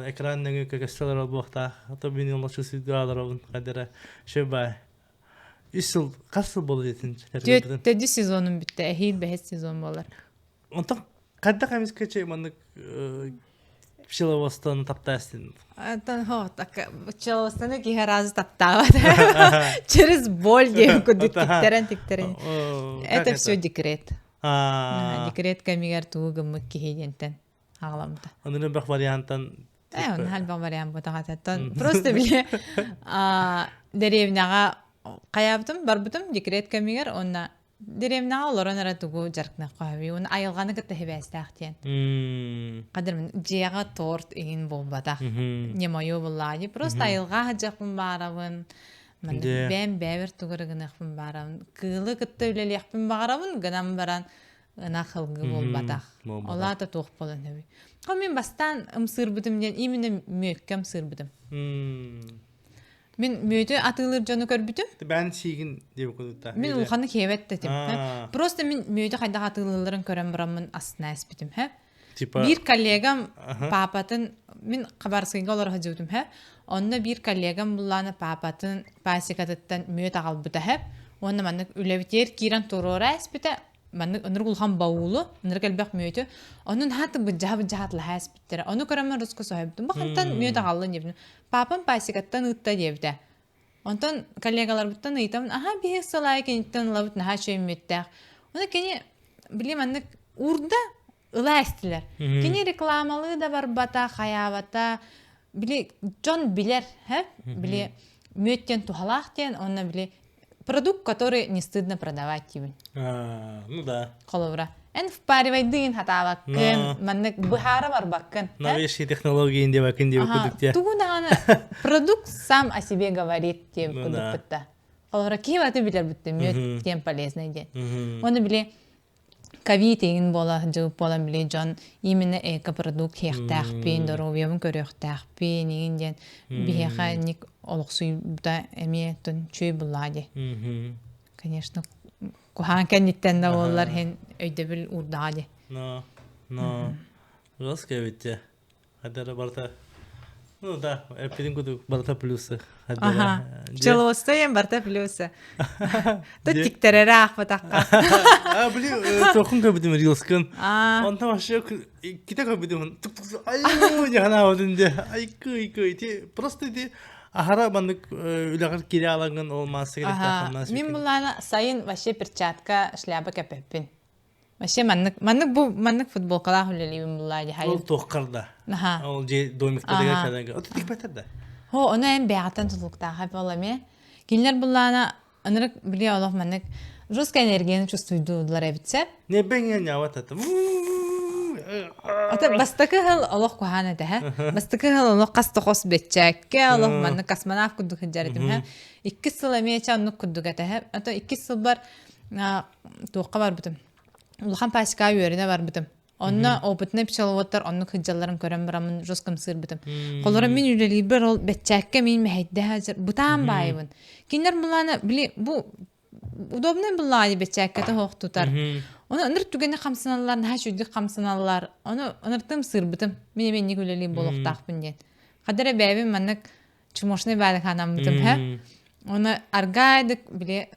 экран нөҥүө көстөлөр буолуохтаах то мин олох чувствуйдуаларобун хадара шө бай үс сыл хас сыл буолла диэтин Төрдүс сезонум бүттэ эһиил бэһис сезон буолар онтон хайдах эмискэ чэй маннык пчеловодствоны таптаастын Антон хо так пчеловодствоны киһи разы таптаабат. Через боль диэн курдук тиктэрэн тиктэрэн. Это все декрет. Декрет кэмигэр тугу гыммыт киһи диэнтэн аҕаламмыта. Онун элбэх вариантан Э, он элбэх вариант бутаҕататтан. Просто били дэриэбинэҕэ хайаабытым, барбытым декрет кэмигэр онно Дэриэбинэҕэ олорон эрэ тугу дьарыктаныахха сөбүй уонна айылҕаны кытта сибээстээх диэн. Хадырмын дьиэҕэ торт иҥин буолбатах. Не мое буллаҕа Просто айылҕа сылдьыахпын баарабын. Маннык бэйэм бэйэбэр тугу эрэ гыныахпын баарабын. Кыылы кытта үлэлиэхпин баҕарабын гынан баран ынах ылгы буолбатах. Ол аата туох буолан сөбүй. Хо мин бастаан ымсыырбытым диэн именно мүөккэ ымсыырбытым. Мин мүөтү атыылыыр дьону көрбүтүм. Бээн сиигин диэбит курдукта. Мин улаханнык хиэбэт этим. Просто мин мүөтү хайдах атыылыылларын көрөн бараммын астына эспитим. Типа... Биир коллегам папатын мин Хабаровскайга олоро сылдьыбытым хэ. Онно биир коллегам буллаана папатын пасекатыттан мүөт аҕалбыта хэ. Уонна маннык үлэбитигэр киирэн туруора эспитэ. Маннык ынырык улахан баулу, ынырык элбэх мүөтү. Онон хааты быдьаһа-быдьаһа атлаһа эспиттэрэ. Ону көрөммүн руско соһуйбутум. Бу хантан мүөт аҕаллын диэбитим. Папам пасекаттан ыытта диэбитэ. Онтон коллегаларбыттан ыйытабын, аһаа биһиги сыл аайы киниттэн ылабыт наһаа үчүгэй мүөттээх. Ону кини били маннык уурда ыла эстилэр. Кини рекламалыы да барбата, хайаабата, били дьон билэр, һэ? Били мүөт диэн туһалаах диэн, онно били продукт, который не стыдно продавать диибин. Ну да. Холобура. Эн впаривайдыын хатаабаккын, маннык быһаара барбаккын. Новейшие технологии диэбаккын диэбит курдук дии. Тугу даҕаны продукт сам о себе говорит диэбит курдук бытта. Холобура, киһи баты билэр бутта мүөт диэн полезный диэн. Оны били ковид иҥин буола сылдьыбыт буолан били дьон именно экопродукт иһиэхтээхпин, доруобуйабын көрүөхтээхпин иҥин диэн биһиэхэ инник олохсуйбута эмиэ тун үчүгэй буллаҕа дии. Конечно, куһаҕан кэнниттэн да буоллар иһин өйдөбүл уурдаҕа дии. Но, но, жестко эбит дьэ. Хадара барыта Ну да, эппитин курдук барыта плюсы. Аха. Пчеловодство барыта плюсы. Тут тиктэрэрэ аахпатахха. А, блин, тохун көрбүтүм рилскын. Онтон вообще ките көрбүтүм. Ай, жаханаабытын де. Ай, кый, кый. Ти просто ти ахара маннык үлэҕэр кире алаҥын ол маасса кэлэхтээх Мин буллаана сайын вообще перчатка, шляпа кэппэппин. Вообще маннык маннык бу маннык футболкалаах үлэлиибин буллаа дии Ол туоххар да. Аха. Ол же домиктарыгар кэлэнгэ. Ото тикпэтэр да. Хо, ону эн бэйэҕиттэн тутулуктаах буолла эмиэ. Кинилэр буллаана ынырык били олох маннык жесткая энергияны чувствуйдуулар эбитсэ. Не бэҥэ няват атым. Ата бастакы хыл олох куһаан этэ һэ. Бастакы хыл олох хас тохос бэччээккэ олох маннык космонавт курдук сылдьар этим һэ. Иккис сыл эмиэ чэ оннук курдук этэ һэ. Ато иккис сылбар туохха барбытым. Улахан пасекаҕа үөрэнэ барбытым. Онно опытный пчеловодтар оннук сылдьалларын көрөн бараммын жестко ымсыырбытым. Холоро мин үлэлиирбэр ол бэччээккэ мин мэһэйдэһэ бытаан баайыбын. Кинилэр булаана били бу удобный буллаайы бэччээккэтэ хоох тутар. Ону ыныр түгэни хамсаналлар, наһаа үчүгдүк хамсаналлар. Ону ыныртым сыырбытым. Мин эмиэ инник үлэлиир буолуохтаахпын диэн. Хадара бэйэбин маннык чмошный баалыкаанаммытым һэ. Оны аргаайдык били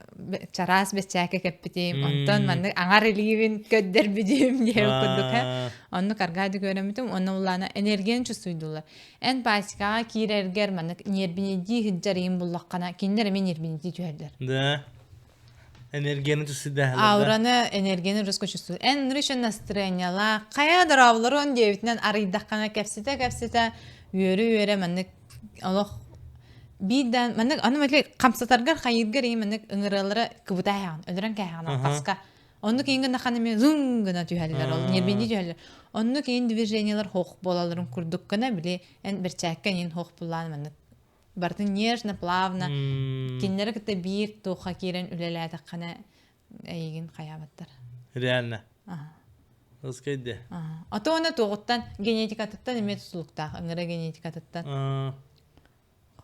чараас бэччээкэ кэппитим, онтон маннык аҥар илиибин көрдөрбүтүм диэн курдук һэ. Оннук аргаайдык үөрэммитим, онно улаана энергияны чувствуйдулар. Эн пасекаҕа киирэргэр маннык ньиэрбинэйдии сылдьар иин буллаххына, кинилэр эмиэ ньиэрбинэйдии түһэллэр. Да. Энергияны чувствуйдаһалар. Аураны, энергияны руско чувствуй. Эн еще настроениялаах, хайа дорооболорун диэбитинэн арыйдаххына кэпсэтэ-кэпсэтэ үөрэ-үөрэ маннык олох биир да маннык аны мэтли хамсатаргар хайыыргар ийэ маннык ыҥырыалара кыбыта эһэҕин өлөрөн кээһэҕин алҕаска оннук иин гынаххана эмиэ зум гына түһэллэр ол ньирбинди түһэллэр оннук иин движениелар хоох буолалларын курдук гына били эн бэрчээккэ иин хоох буллаан маннык барытын нежно плавно кинилэри кытта биир туохха киирэн үлэлээтэххинэ эйигин хайаабаттар реально Ылскайде. А то оны туоҕуттан генетикатыттан эмиэ тутулуктаах ыҥыра генетикатыттан.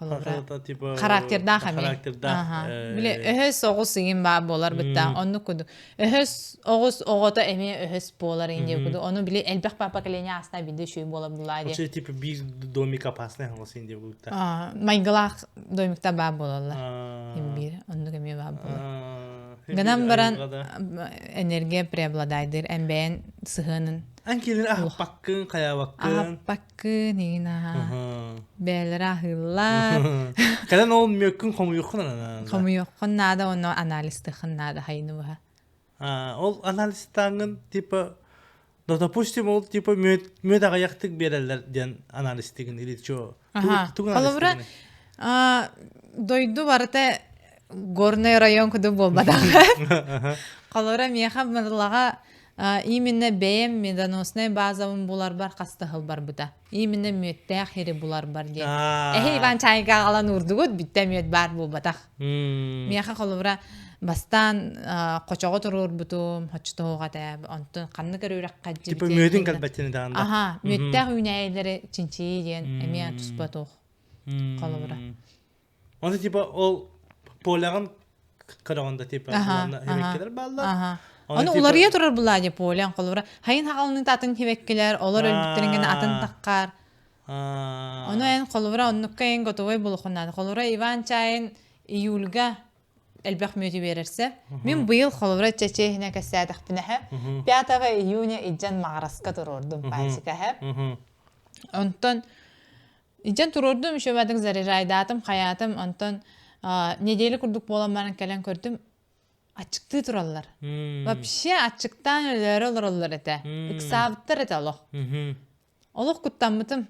Холобура типа характердаах эмиэ. Характердаах. Били өһөс оҕус иҥин баа буолар бытта оннук кудук. Өһөс оҕус оҕото эмиэ өһөс буолар иҥин диye кудук. Ону били элбэх поколение ааста били үчүгэй буолар булаа диye. Вообще типа биир домик опасный оҕус иҥин диye кудукта. Майгылаах домикта баа буолаллар. Биир оннук эмиэ баа буолар. Гынан баран энергия преобладайдыр эн бэйэн сыһыанын Эн кэлин аһаппаккын, хайаабаккын. Аһаппаккын, игин аһа. Бэйэлэрэ аһыыллар. Кэлэн ол мүөккүн хомуйуоххун наада. Хомуйуоххун наада, онно анализтыххын наада хайыны быһа. Ол анализтааҥҥын типа Да, допустим, ол типа мүөт мүөт аҕыйахтык биэрэллэр диэн анализтыгын или чё? Холобура, дойду барыта горный район курдук буолбатах. Холобура, миэхэ Мырылаҕа именно бэйэм медоносная базабын буларбар хаста сыл барбыта. Именно мүөттээх сири буларбар диэн. Эһи Иван чайга аҕалан уурдугут, бүттэ мүөт баар буолбатах. Миэхэ холобура бастаан хочоҕо туруорбутум, хоччотооҕу этэ, онтон ханнык эрэ үрэххэ Типа мүөтүн кэлбэттини даҕанда. Аха, мүөттээх үүнээйилэри чинчийии диэн эмиэ туспа туох холобура. Оны типа ол поляҕын көрөҕүн да типа уонна хибеккелер бааллар. Оны уларыйа турар булаа дии полян холобура хайын хаҕалыныыта атын хибеккелер олор өлбүттэрин гына атын таххар. Ону эн холобура оннукка эн готовой булухунаат. Холобура Иван чайын июльга элбэх мүөтү биэрэрсэ. Мин быйыл холобура чэчиэһинэ кэссээтэхпинэ 5 июня идьэн маҕараска туруордум пасека Онтон идьэн туруордум еще бадык заряжайдаатым хайаатым онтон неделя курдук буолан баран кэлэн көрдүм аччыктыы тураллар. Вообще аччыктаан өлөөрү олороллор этэ. Ыксаабыттар этэ олох. Олох куттаммытым.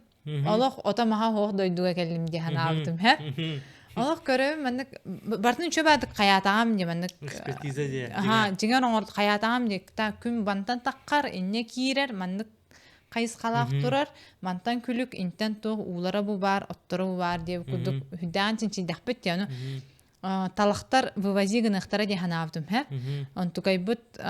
Олох ото-маһа суох дойдуга кэллим дии санаабытым һэ. Олох көрөбүн маннык бартын үчүгэй баардык хайаатаҕам дии маннык Экспертиза дии. Аха, дьиҥэр оҥор хайаатаҕам дии та күн бантан таххар инньэ киирэр маннык хайысхалаах турар мантан күлүк интэн туох уулара бу баар отторо бу баар диэбит курдук үрдээн чинчийдэхпит дии ону талахтар вывози гыныахтара дии санаабытым һэ. Онтукайбыт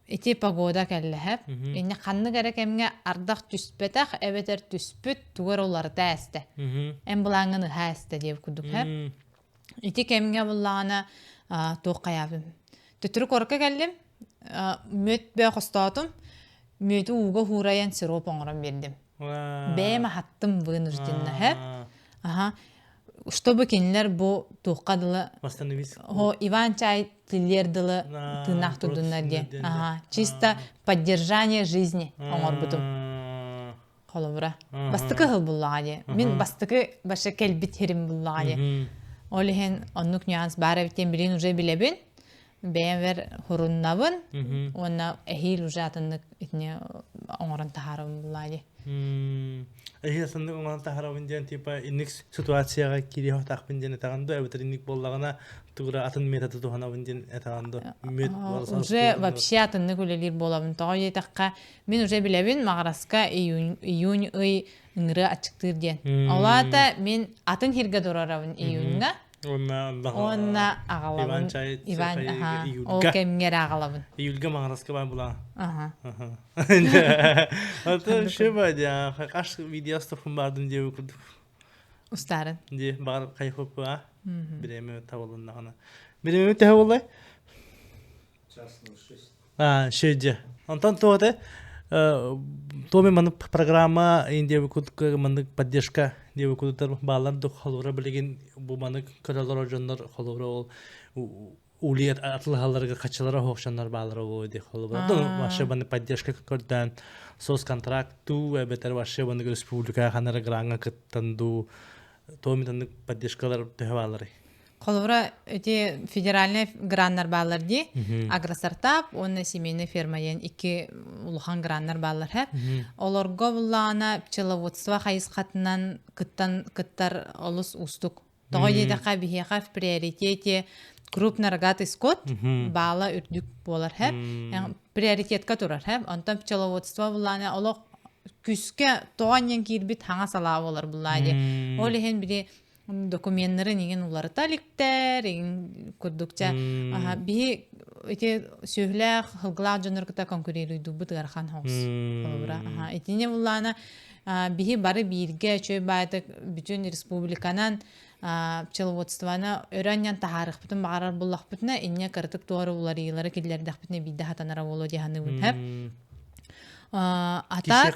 ити погода кэллэ һэ. Инньэ ханнык эрэ кэмҥэ ардах түспэтэх эбэтэр түспүт тугу эрэ уларыта эстэ. Эн былааҥҥын ыһа эстэ диэбит курдук һэ. Ити кэмҥэ буллаҕына туох хайаабым. Төттөрү куоракка кэллим. Мүөт бөө хостоотум. Мүөтү ууга уурайан сироп оҥорон биэрдим. Бэйэм аһаттым вынужденно һэ. Аха. Чтобы кинилэр бу туохха дылы Восстановись. О, Иван чай тиллиэр дылы тыыннаах турдуннар диэн. Ага, чисто поддержание жизни оҥорбутум. Холобура. Бастакы ыһыл буллаҕа дии. Мин бастакы баша кэлбит сирим буллаҕа дии. Ол иһин оннук нюанс баар эбит диэн билин уже билэбин. Бэйэм хуруннабын уонна эһиил уже атыннык итини оҥорон таһаарабын буллаа дии. Эһиил атыннык оҥорон таһаарабын диэн типа инник ситуацияҕа киириэхтаахпын диэн этэҕин дуо эбэтэр инник буоллаҕына тугура атын методы туһанабын диэн этэҕин дуо Уже вообще атыннык үлэлиир буолабын. Тоҕо диэтэххэ, мин уже билэбин Маҕараска июнь, июнь ый ыҥырыа аччыктыыр диэн. Ол аата мин атын сиргэ турарабын июньҥа. Уонна Уонна аҕалабын. Иван чай Иван, аха, ол кэмҥэ эрэ аҕалабын. Июльга Маҕараска баар була. Аха. Ата шеба дя хаш видеостов бардым диэби курдук. Устарын. Ди бар кайфоппа. Биреме табылыннаҕына. Биреме төһө боллай? Час 06. А, шеде. Онтон туоте Томи маннык программа индия кудка маннык поддержка диэби кудутар баалар дук холобура билигин бу маннык көрөлөр дьоннор холобура ол улиет атылыһаларыгар хаччылара хоохшоннор баалара буолуо дии холобура вообще маннык поддержка көрдөөн соцконтракт туу эбэтэр вообще маннык республика ханара граҥҥа кыттан дуу Томи таннык поддержкалар төһө бааларый Холобура, ити федеральный граннар бааллар дии. Агростартап уонна семейная ферма диэн икки улахан граннар бааллар һэ. Олорго буллаҕына пчеловодство хайысхатынан кыттан кыттар олус уустук. Тоҕо диэтэххэ биһиэхэ в приоритете крупнорогатый скот баала үрдүк буолар һэ. Приоритетка турар һэ. Онтон пчеловодство буллаҕына олох күскэ тоҕо анньан киирбит хаҥа салаа буолар буллаа дии. Ол иһин били докуменнарын иҥин уларыта иликтэр иҥин курдук чэ биһи ити сүөһүлээх сылгылаах дьоннор кытта конкурируйдуубут ыарахан соҕус холобура итини буллаана биһи бары бииргэ үчүгэй баайдык бүтүн республиканан пчеловодствоны өрө анньан таһаарыахпытын баҕарар буллахпытына инньэ кыратык туора уларыйыылары киллэрдэхпитинэ биирдэ хатанара буолуо дии саныыбын ата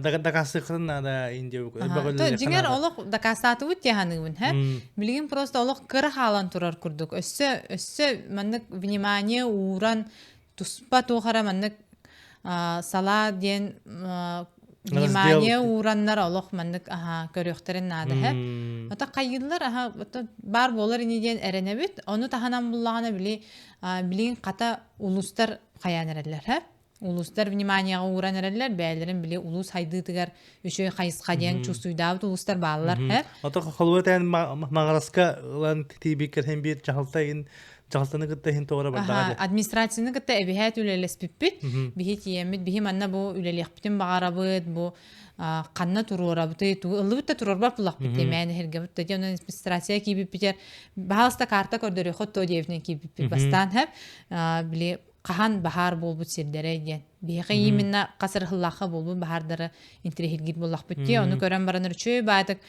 дакаастыаххытын наада дьиҥэр олох дакаастаатыбыт дии саныыбын һэ билигин просто олох кыра хаалан турар курдук өссө өссө маннык внимание ууран туспа туох эрэ маннык салаа диэн внимание уураннар олох маннык аха көрүөхтэрин наада һэ ото хайыыллар аха баар буолар ини диэн эрэнэбит ону таһынан буллаҕына били билигин хата улуустар хайаан эрэллэр һэ Улуустар вниманияҕа ууран эрэллэр, бэйэлэрин били улуус хайдыытыгар үчүгэй хайысха диэн чувствуйдаабыт улуустар бааллар. Һэ? Ото холуба тээн Маҕараска ылан тиийбиккэр һин биир дьаһалта иһин дьаһалтаны кытта иһин тоҕо бардаҕа дии. Администрацияны кытта эбиһээт үлэлэспиппит. Биһи тиийэммит, биһи манна бу үлэлиэхпитин баҕарабыт, бу ханна туруорабытый, тугу ыллыбыт да туруорбат буллахпыт диэн эһэргэбит да диэн администрация киирбиппитигэр баһаалыста карта көрдөрүөххүт то диэбитинэн киирбиппит бастаан һэ били хаһан баһаар буолбут сирдэрэ диэн. Биһиэхэ именно хас эрэ сыллаахха буолбут баһаардары интириэһиргиир буоллахпыт дии. Ону көрөн баран үчүгэй баатык.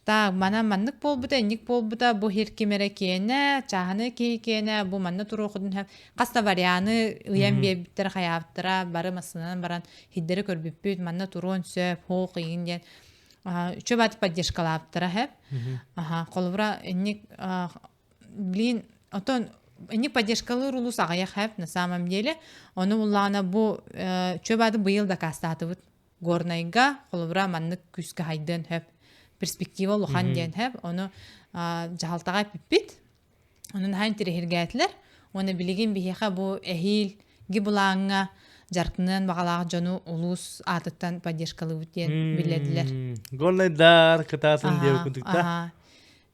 Так, манан маннык буолбута, инник буолбута, бу хир ким эрэ киэнэ, чааһынай киһи киэнэ, бу манна туруохутун сөп. Хас да варианы ыйан биэрбиттэр, хайаабыттара, бары массыынанан баран хирдэри көрбүппүт, манна туруон сөп, хоох игин диэн. Үчүгэй баҕайытык поддержкалаабыттара сөп. Аха, холобура, инник, блин, отон инник поддержкалыыр улуус аҕыйах сөп, на самом деле. Ону буллаҕына бу үчүгэй баҕайытык быйыл дакаастаатыбыт. Горнайга холобура маннык күүскэ хайдыан сөп перспектива улахан диэн сөп ону дьаһалтаҕа эппиппит ону наһаа интэриэһиргээтилэр уонна билигин биһиэхэ бу эһиил былааҥҥа дьарыктаныан баҕалаах дьону улуус аатыттан поддержкалыыбыт диэн биллэрдилэр. Горнайдар кытаатын диэбит курдук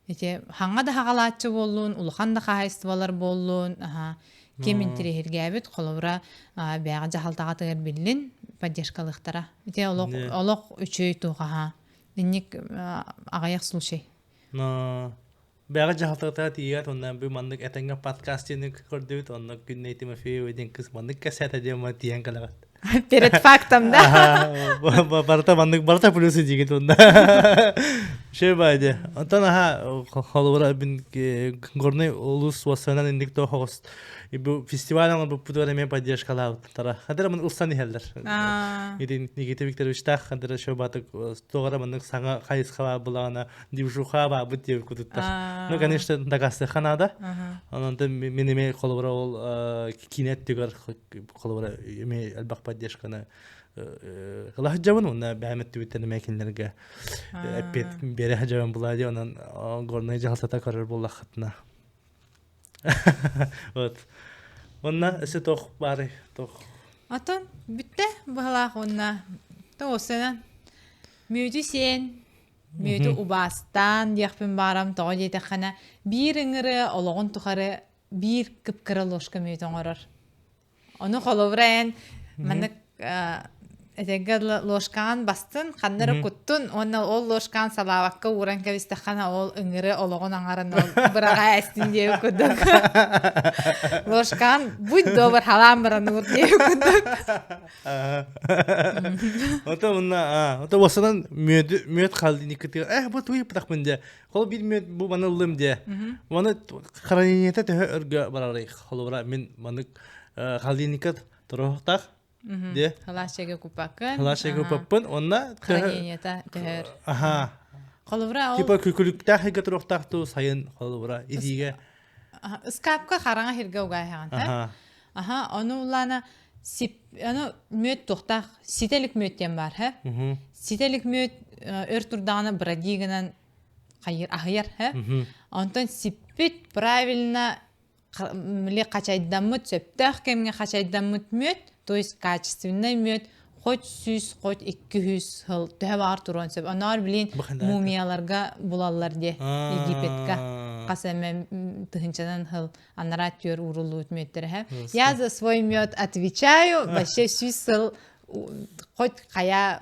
Ити хаҥа да хаҕалааччы буоллун, улахан да хаһаайыстыбалар буоллун, аха, ким интириэһиргээбит, холобура, бэйэҕэ дьаһалтаҕатыгар биллин, поддержкалыахтара. Ити олох олох үчүгэй туох аха. Инник аҕыйах случай. Но бэйэҕэ дьаһалтаҕытыгар тиийээт онно бу маннык этэҥҥэ подкаст диэни көрдүбүт, онно Күннэй Тимофеева диэн кыыс маннык кэпсээтэ диэн тиийэн кэлэҕит. Перед фактом, да? Барыта маннык барыта плюсы диигит онно. Шөй баайде. Онтон аха холобура бин горный улус уоссанан инник то хоҕус бу фестиваль оҥорбуппутугар эмиэ поддержкалаабыттара. Хадара мын ылсан иһэллэр. Ити Никита Викторовичтаах хадара шөй баатык тоҕара маннык саҥа хайысхалаа булаҕына движуха баабыт диэбит кутуттар. Ну, конечно, дакаастыахха наада. Онон мин эмиэ холобура ол киинэ өттүгэр холобура эмиэ элбэх поддержканы ыла сылдьабын уонна бэйэм өттүбүттэн эмиэ кинилэргэ эппиэт биэрэ сылдьабын булаа дии онон горнай дьаһалтата көрөр буоллаххытына вот уонна өссө туох баарый туох Отон бүттэ быһалаах уонна тоҕусынан мүөтү сиэн мүөтү убаастаан диэхпин баарам тоҕо диэтэххинэ биир ыҥыры олоҕун тухары биир кып-кыра ложка мүөт оҥорор. Ону холобура эн маннык этэргэ ложкаҕын бастын, ханна эрэ куттун уонна ол ложкаҕын салаабакка ууран кэбистэххинэ ол ыҥыры олоҕун аҥарын ол быраҕа эстин диэбит курдук. Ложкаҕын будь добр халаан баран уур диэбит курдук. Ото мунна ото уосанан мүөт мүөт халдиникытыгар э бу туй пытахпын дьэ Хол биир мүөт бу маны ыллым дьэ. Маны хранениета төһө өргө барарый? Холобура мин манык холодильникка туруохтаах дьэ. Халааччыга куппаккын. Халааччыга куппаппын. Онна хранениета төһөр. Аха. Холобура ол Типа күкүлүктээх игэ туруохтаах туу сайын холобура идиигэ. Ыскаапка хараҥа сиргэ угаайаҕын. Аха. Аха, ону улаана сип ону мүөт туохтаах ситэ илик мүөт диэн баар һэ. Ситэ илик мүөт өр турдаҕына бродигынан хайыр аһыйар һэ. Онтон сиппит правильно ли хачайдаммыт сөптөөх кэмҥэ хачайдаммыт мүөт, то есть качественный мүөт хоть 100, хоть 200 сыл төһө баҕар туруон сөп. Оноор билин мумияларга булаллар дии Египетка. Хас эмэ тыһынчанан сыл анараа түөр ууруллубут мүөттэрэ. Я за свой мед отвечаю, вообще 100 сыл хоть хайа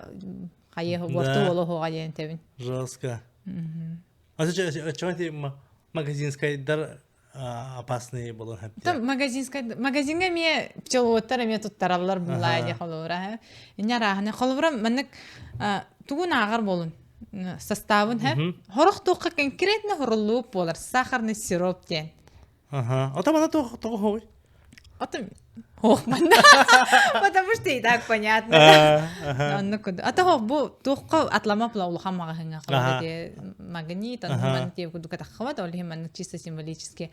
хайа уорту олоһуоҕа диэн тэбин. Жестко. А что эти магазинскайдар опасные болон хэптэ? Магазинскай магазиҥҥа эмиэ пчеловодтар эмиэ туттараллар буллаа дии холобура. Инне арааһына холобура маннык тугун ааҕар болун составын хэ хорох туохха конкретно хоруллубут буолар сахарный сироп диэн. Ага. Ото мана тоҕо хоҕуй? Ото Ох, манна. Потому что и так понятно. Оннук курдук. Ата хох бу туохха атлама пла улахан маҕаһыҥҥа холобура магнит, оннук тиэ курдук атаххабат, ол иһин маннык чисто символически.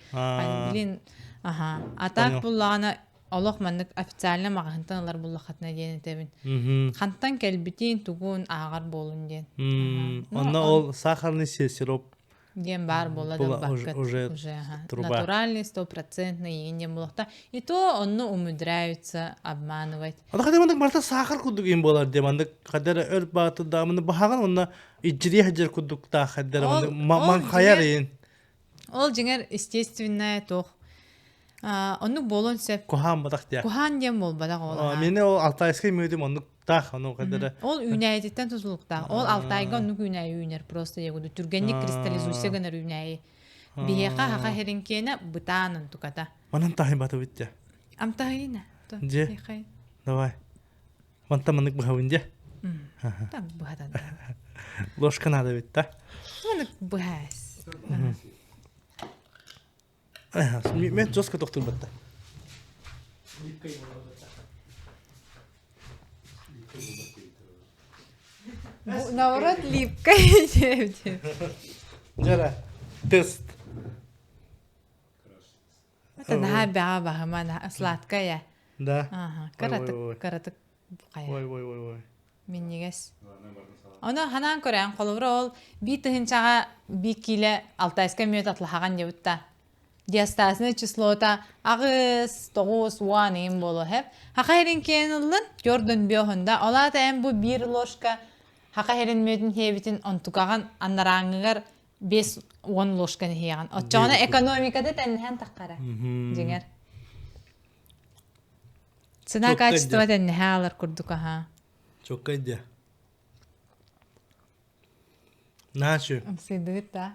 Блин, аха. А так буллаҕына олох маннык официально маҕаһынтан ылар буллаххатына диэн этэбин. Хантан кэлбитин, тугун ааҕар буолун диэн. Онно ол сахарный сироп диэн баар буолла да баккыт уже труба. Натуральный, стопроцентный иин диэн буолуохта. И то онно умудряются обманывать. Ата хадэ маннык барыта саахар курдук им буолар диэ маннык хадэ өр бааты да маны баһаҕан онно иджири хадьар курдуктаах хадэ ман хайар иин. Ол дьиҥэр естественное туох оннук буолуон сөп. Куһаан батах диэ. Куһаан диэн буолбатах ол. Мені ол алтайский мүөдүм оннук таах ону хадара. Ол үүнээйититтэн тутулуктаах. Ол Алтайга оннук үүнээйи үүнэр просто я говорю түргэнник кристаллизуйся гынар үүнээйи. Биһиэхэ хаха херинкиэнэ бытаан онтуката. Манан таһын бата бүттэ. Амтаһыйна. Дьэ. Давай. Мантан маннык быһабын дьэ. Там быһатан. Ложка надо бит, да? Маннык быһаас. Мен жестко тохтур батта. Наоборот, липкой диэбит. Жара, тест. Это наһаа бэҕэ баһыма, наһаа сладкая. Да. Ага, кыратык, кыратык хайа. Ой, ой, ой, ой. Минньигэс. Ону ханаан көрөөн, холобура ол биир тыһыынчаҕа биир киилэ алтайскай мүөт атлаһаҕан диэбит да. Диастазное числота аҕыс, тоҕус, уон ыйын буолуо һэп. Хаха иһин киэн ыллын, төрдүн биоһунда. Ол аата эн бу биир ложка хаха иһин мүөтүн хиэбитин онтукаҕын анарааҥҥыгар 5-10 ложканы иһиэҕин. Оччоҕуна экономикада тэнниһэн таххара. Дьиҥэр. Цена качество тэнниһэ алар курдук аха. Чоккай дьэ. Наачы. Сыдыгыт да.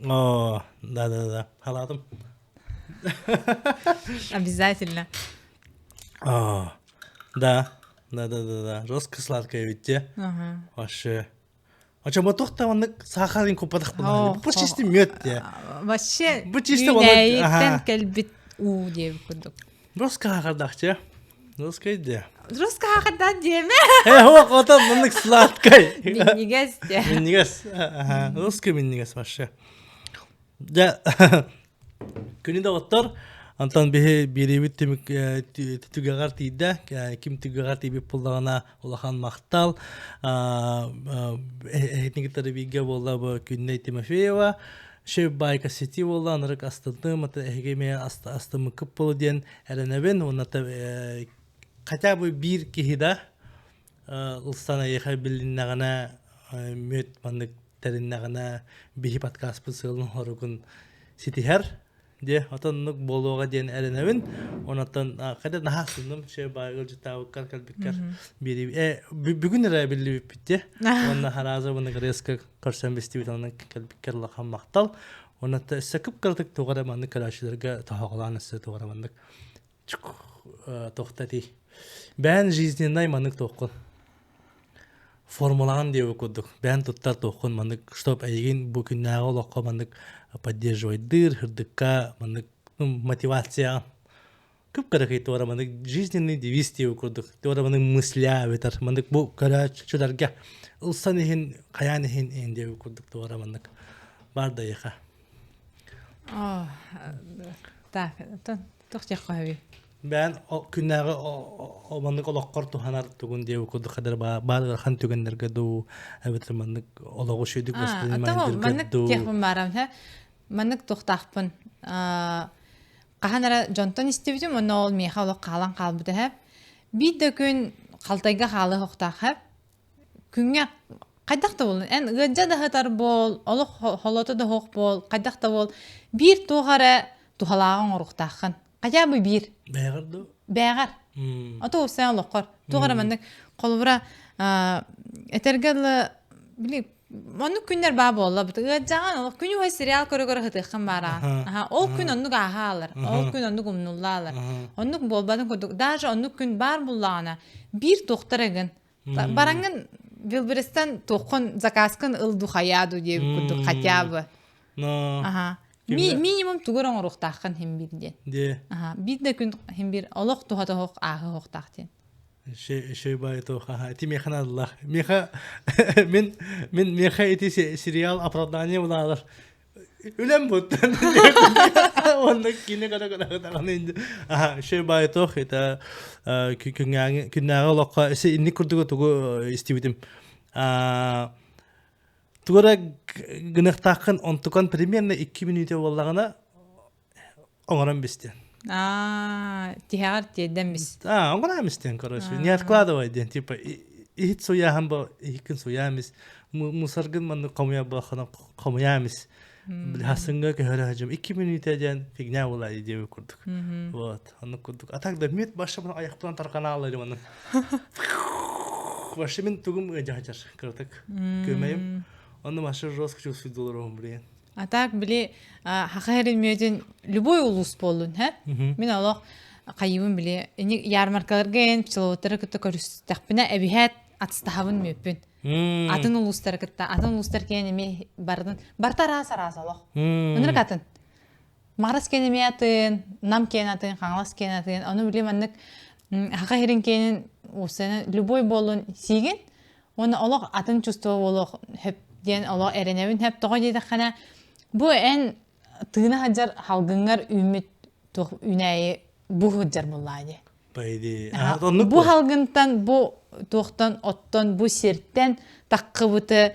О, да-да-да. Халатым. Обязательно. О, да. Да-да-да-да. Жестко сладкое ведь те. Ага. Вообще. А что, мотох-то он сахарын куппатах була. Бу чисто мед те. Вообще, Бу чисто үүнээйиттэн кэлбит уу диэбит курдук. Жестко сахардах те. Жестко иде. Жестко сахардаах диэмэ. Э, хо, ото маннык сладкай. Минньигэс те. Минньигэс. Ага, жестко минньигэс вообще. Дьэ, күнү доҕоттор, онтон биһи биэриибит түмүк түгэҕэр тиийдэ. Ким түгэҕэр тиийбит буоллаҕына улахан махтал. Эһитини кытары бииргэ буолла бу Күннэй Тимофеева. Шеф Байка Сити буолла, анарык астынным, эһиги эмиэ астыммыккыт буолу диэн эрэнэбин. Уонна хотя бы биир киһи да ылсан эйиэхэ билиннэҕинэ мүөт маннык тэриннэҕинэ биһи подкаспыт сыалын хоругун ситиһэр диэ отоннук буолуоҕа диэн эрэнэбин онотон хайда наһаа сынным шеф баай ыалдьыттаабыккар кэлбиккэр биэри э бүгүн эрэ биллибиппит дии уонна харааза уонна резко көрсөн бистибит онон кэлбиккэр улахан махтал онон өссө кып-кыратык туох эрэ маннык көрөөччүлэргэ тоһоҕолоон өссө туох эрэ маннык туохта этий бэйэн жизненнай маннык туоххун формулаҕын диэбит курдук бэйэн туттар туоххун маннык чтоб эйигин бу күннээҕи олоххо маннык поддерживайдыыр сырдыкка маннык мотивацияҕын кып-кыракый туора маннык жизненный девиз диэбит курдук туора маннык мысля эбэтэр маннык бу көрөөччүлэргэ ылсан иһин хайаан иһин иһин диэбит курдук туора маннык баар да эйиэхэ Так, туох диэххэ сөбүй? Бэйэн күннээҕи маннык олоххор туһанар тугун диэбит курдук хадыр баар ыарахан түгэннэргэ дуу эбэтэр маннык олоҕу үчүгэйдик воспринимайдырга дуу маннык баарам маннык туохтаахпын хаһан эрэ дьонтон истибитим уонна ол миэхэ олох хаалан хаалбыта һэ биир да күн халтайга хаалыах охтоох һэ Күҥҥэ хайдах да буоллун, эн ыалдьа да сытар буол, олох холото да суох буол, хайдах да буол, биир туох эрэ туһалааҕы оҥоруохтааххын. Хотя бы биир. Бэйэҕэр дуу? Бэйэҕэр. Ото уопсайан олоххор. Туох эрэ маннык холобура этэргэ дылы били оннук күннэр баа буолла бут ыалдьаҕын олох күнү быһа сериал көрө-көрө сытыаххын баараҕын. Аха, ол күн оннук ааһа аалар. Ол күн оннук умнулла аалар. Оннук буолбатын курдук даже оннук күн баар буллаҕына биир туохтар ыгын Бараҥҥын Вилберестан туоххун заказкын ыл ду хайаа ду диэбит курдук хотя бы. Но. Аха. Минимум тугу оҥоруохтааххын хим биир диэн. Де. Аха. Биир да күн хим биир олох туһа тоһох ааһы оһохтаах диэн. Шей бай тоха. Ити меха надаллах. Меха мен мен меха ити сериал оправдание булалар. Үлэм буттан. Онно кини кара кара даҕаны аха шей бай тох это күннээҕи күннээҕи олоххо инник курдугу тугу истибитим. Тугу эрэ гыныахтааххын онтукан примерно 2 мүнүүтэ буоллаҕына оҥорон бистиэн. Аа, тиһэҕэр тиэрдэн бис. Аа, оҥорон бистиэн, короче. Не откладывай диэн, типа иһит суйааһын бу иһиккин суйаамис, мусоргын маннык хомуйа буолаххына хомуйаамис. Хасынга көһөрө хажым 2 мүнүүтэ диэн фигня була диэби курдук. Вот, оннук курдук. А так да мет баша мына аяқпынан тарқана алар манын. Вообще мен тугум ыдьахачар кыратык көмөйүм. Онно маша жестко чувствую долларом, блин. А так били хаха эрин мүөтүн любой улуус буоллун, һэ? Мин олох хайыбын били ярмаркаларга эн пчеловодтары кытта көрүстэхпинэ эбиһээт. атыстаһабын мүөппүн. Атын улуустары кытта, атын улуустар киэн эмиэ бардын. Барта араас араас олох. Ынырык атын. Маҕарас киэн эмиэ атын, Нам киэн атын, Хаҥалас киэн атын. Ону били маннык Хаха сирин киэнин уопсайынан любой буоллун сиигин уонна олох атын чувство буолуох хөп диэн олох эрэнэбин хөп тоҕо диэтэххинэ бу эн тыына сылдьар халгыҥҥар үүммүт туох үүнээйи бу сылдьар буоллаа дии. По идее. Оннук Бу халгынтан, бу туохтан, оттон, бу сиртэн таххыбыты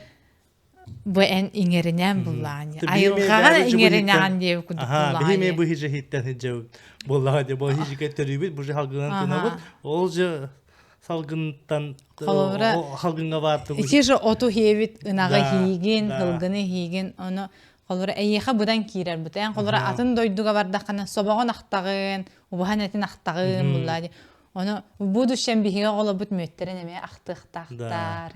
бу эн иҥэринээн буллаҕын дии. Айылҕаҕа иҥэринэҕин диэбит курдук буллаҕын Биһи эмиэ бу хижиһиттэн сылдьабыт. Буоллаҕа дии, бу хижигэ төрүүбүт, бу же халгынан тынабыт. Ол же салгынтан Холобура, халгыҥҥа баар тугу ити же оту хиэбит, ынаҕы хиигин, һылгыны хиигин, ону холобура эйиэхэ быдан киирэр бут. Эн холобура атын дойдуга бардаххына собоҕун ахтаҕын, убаһан этин ахтаҕын буллаа дии. Ону в будущем биһиги оҕолорбут мүөттэрин эмиэ ахтыахтаахтар.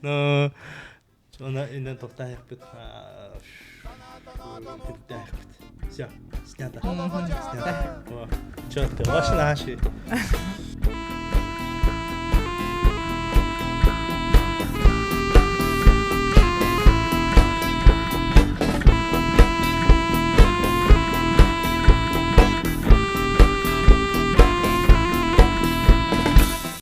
Ну, она инен тоқтайықпыт. Все, снято. Снято. Четко. Ваши наши.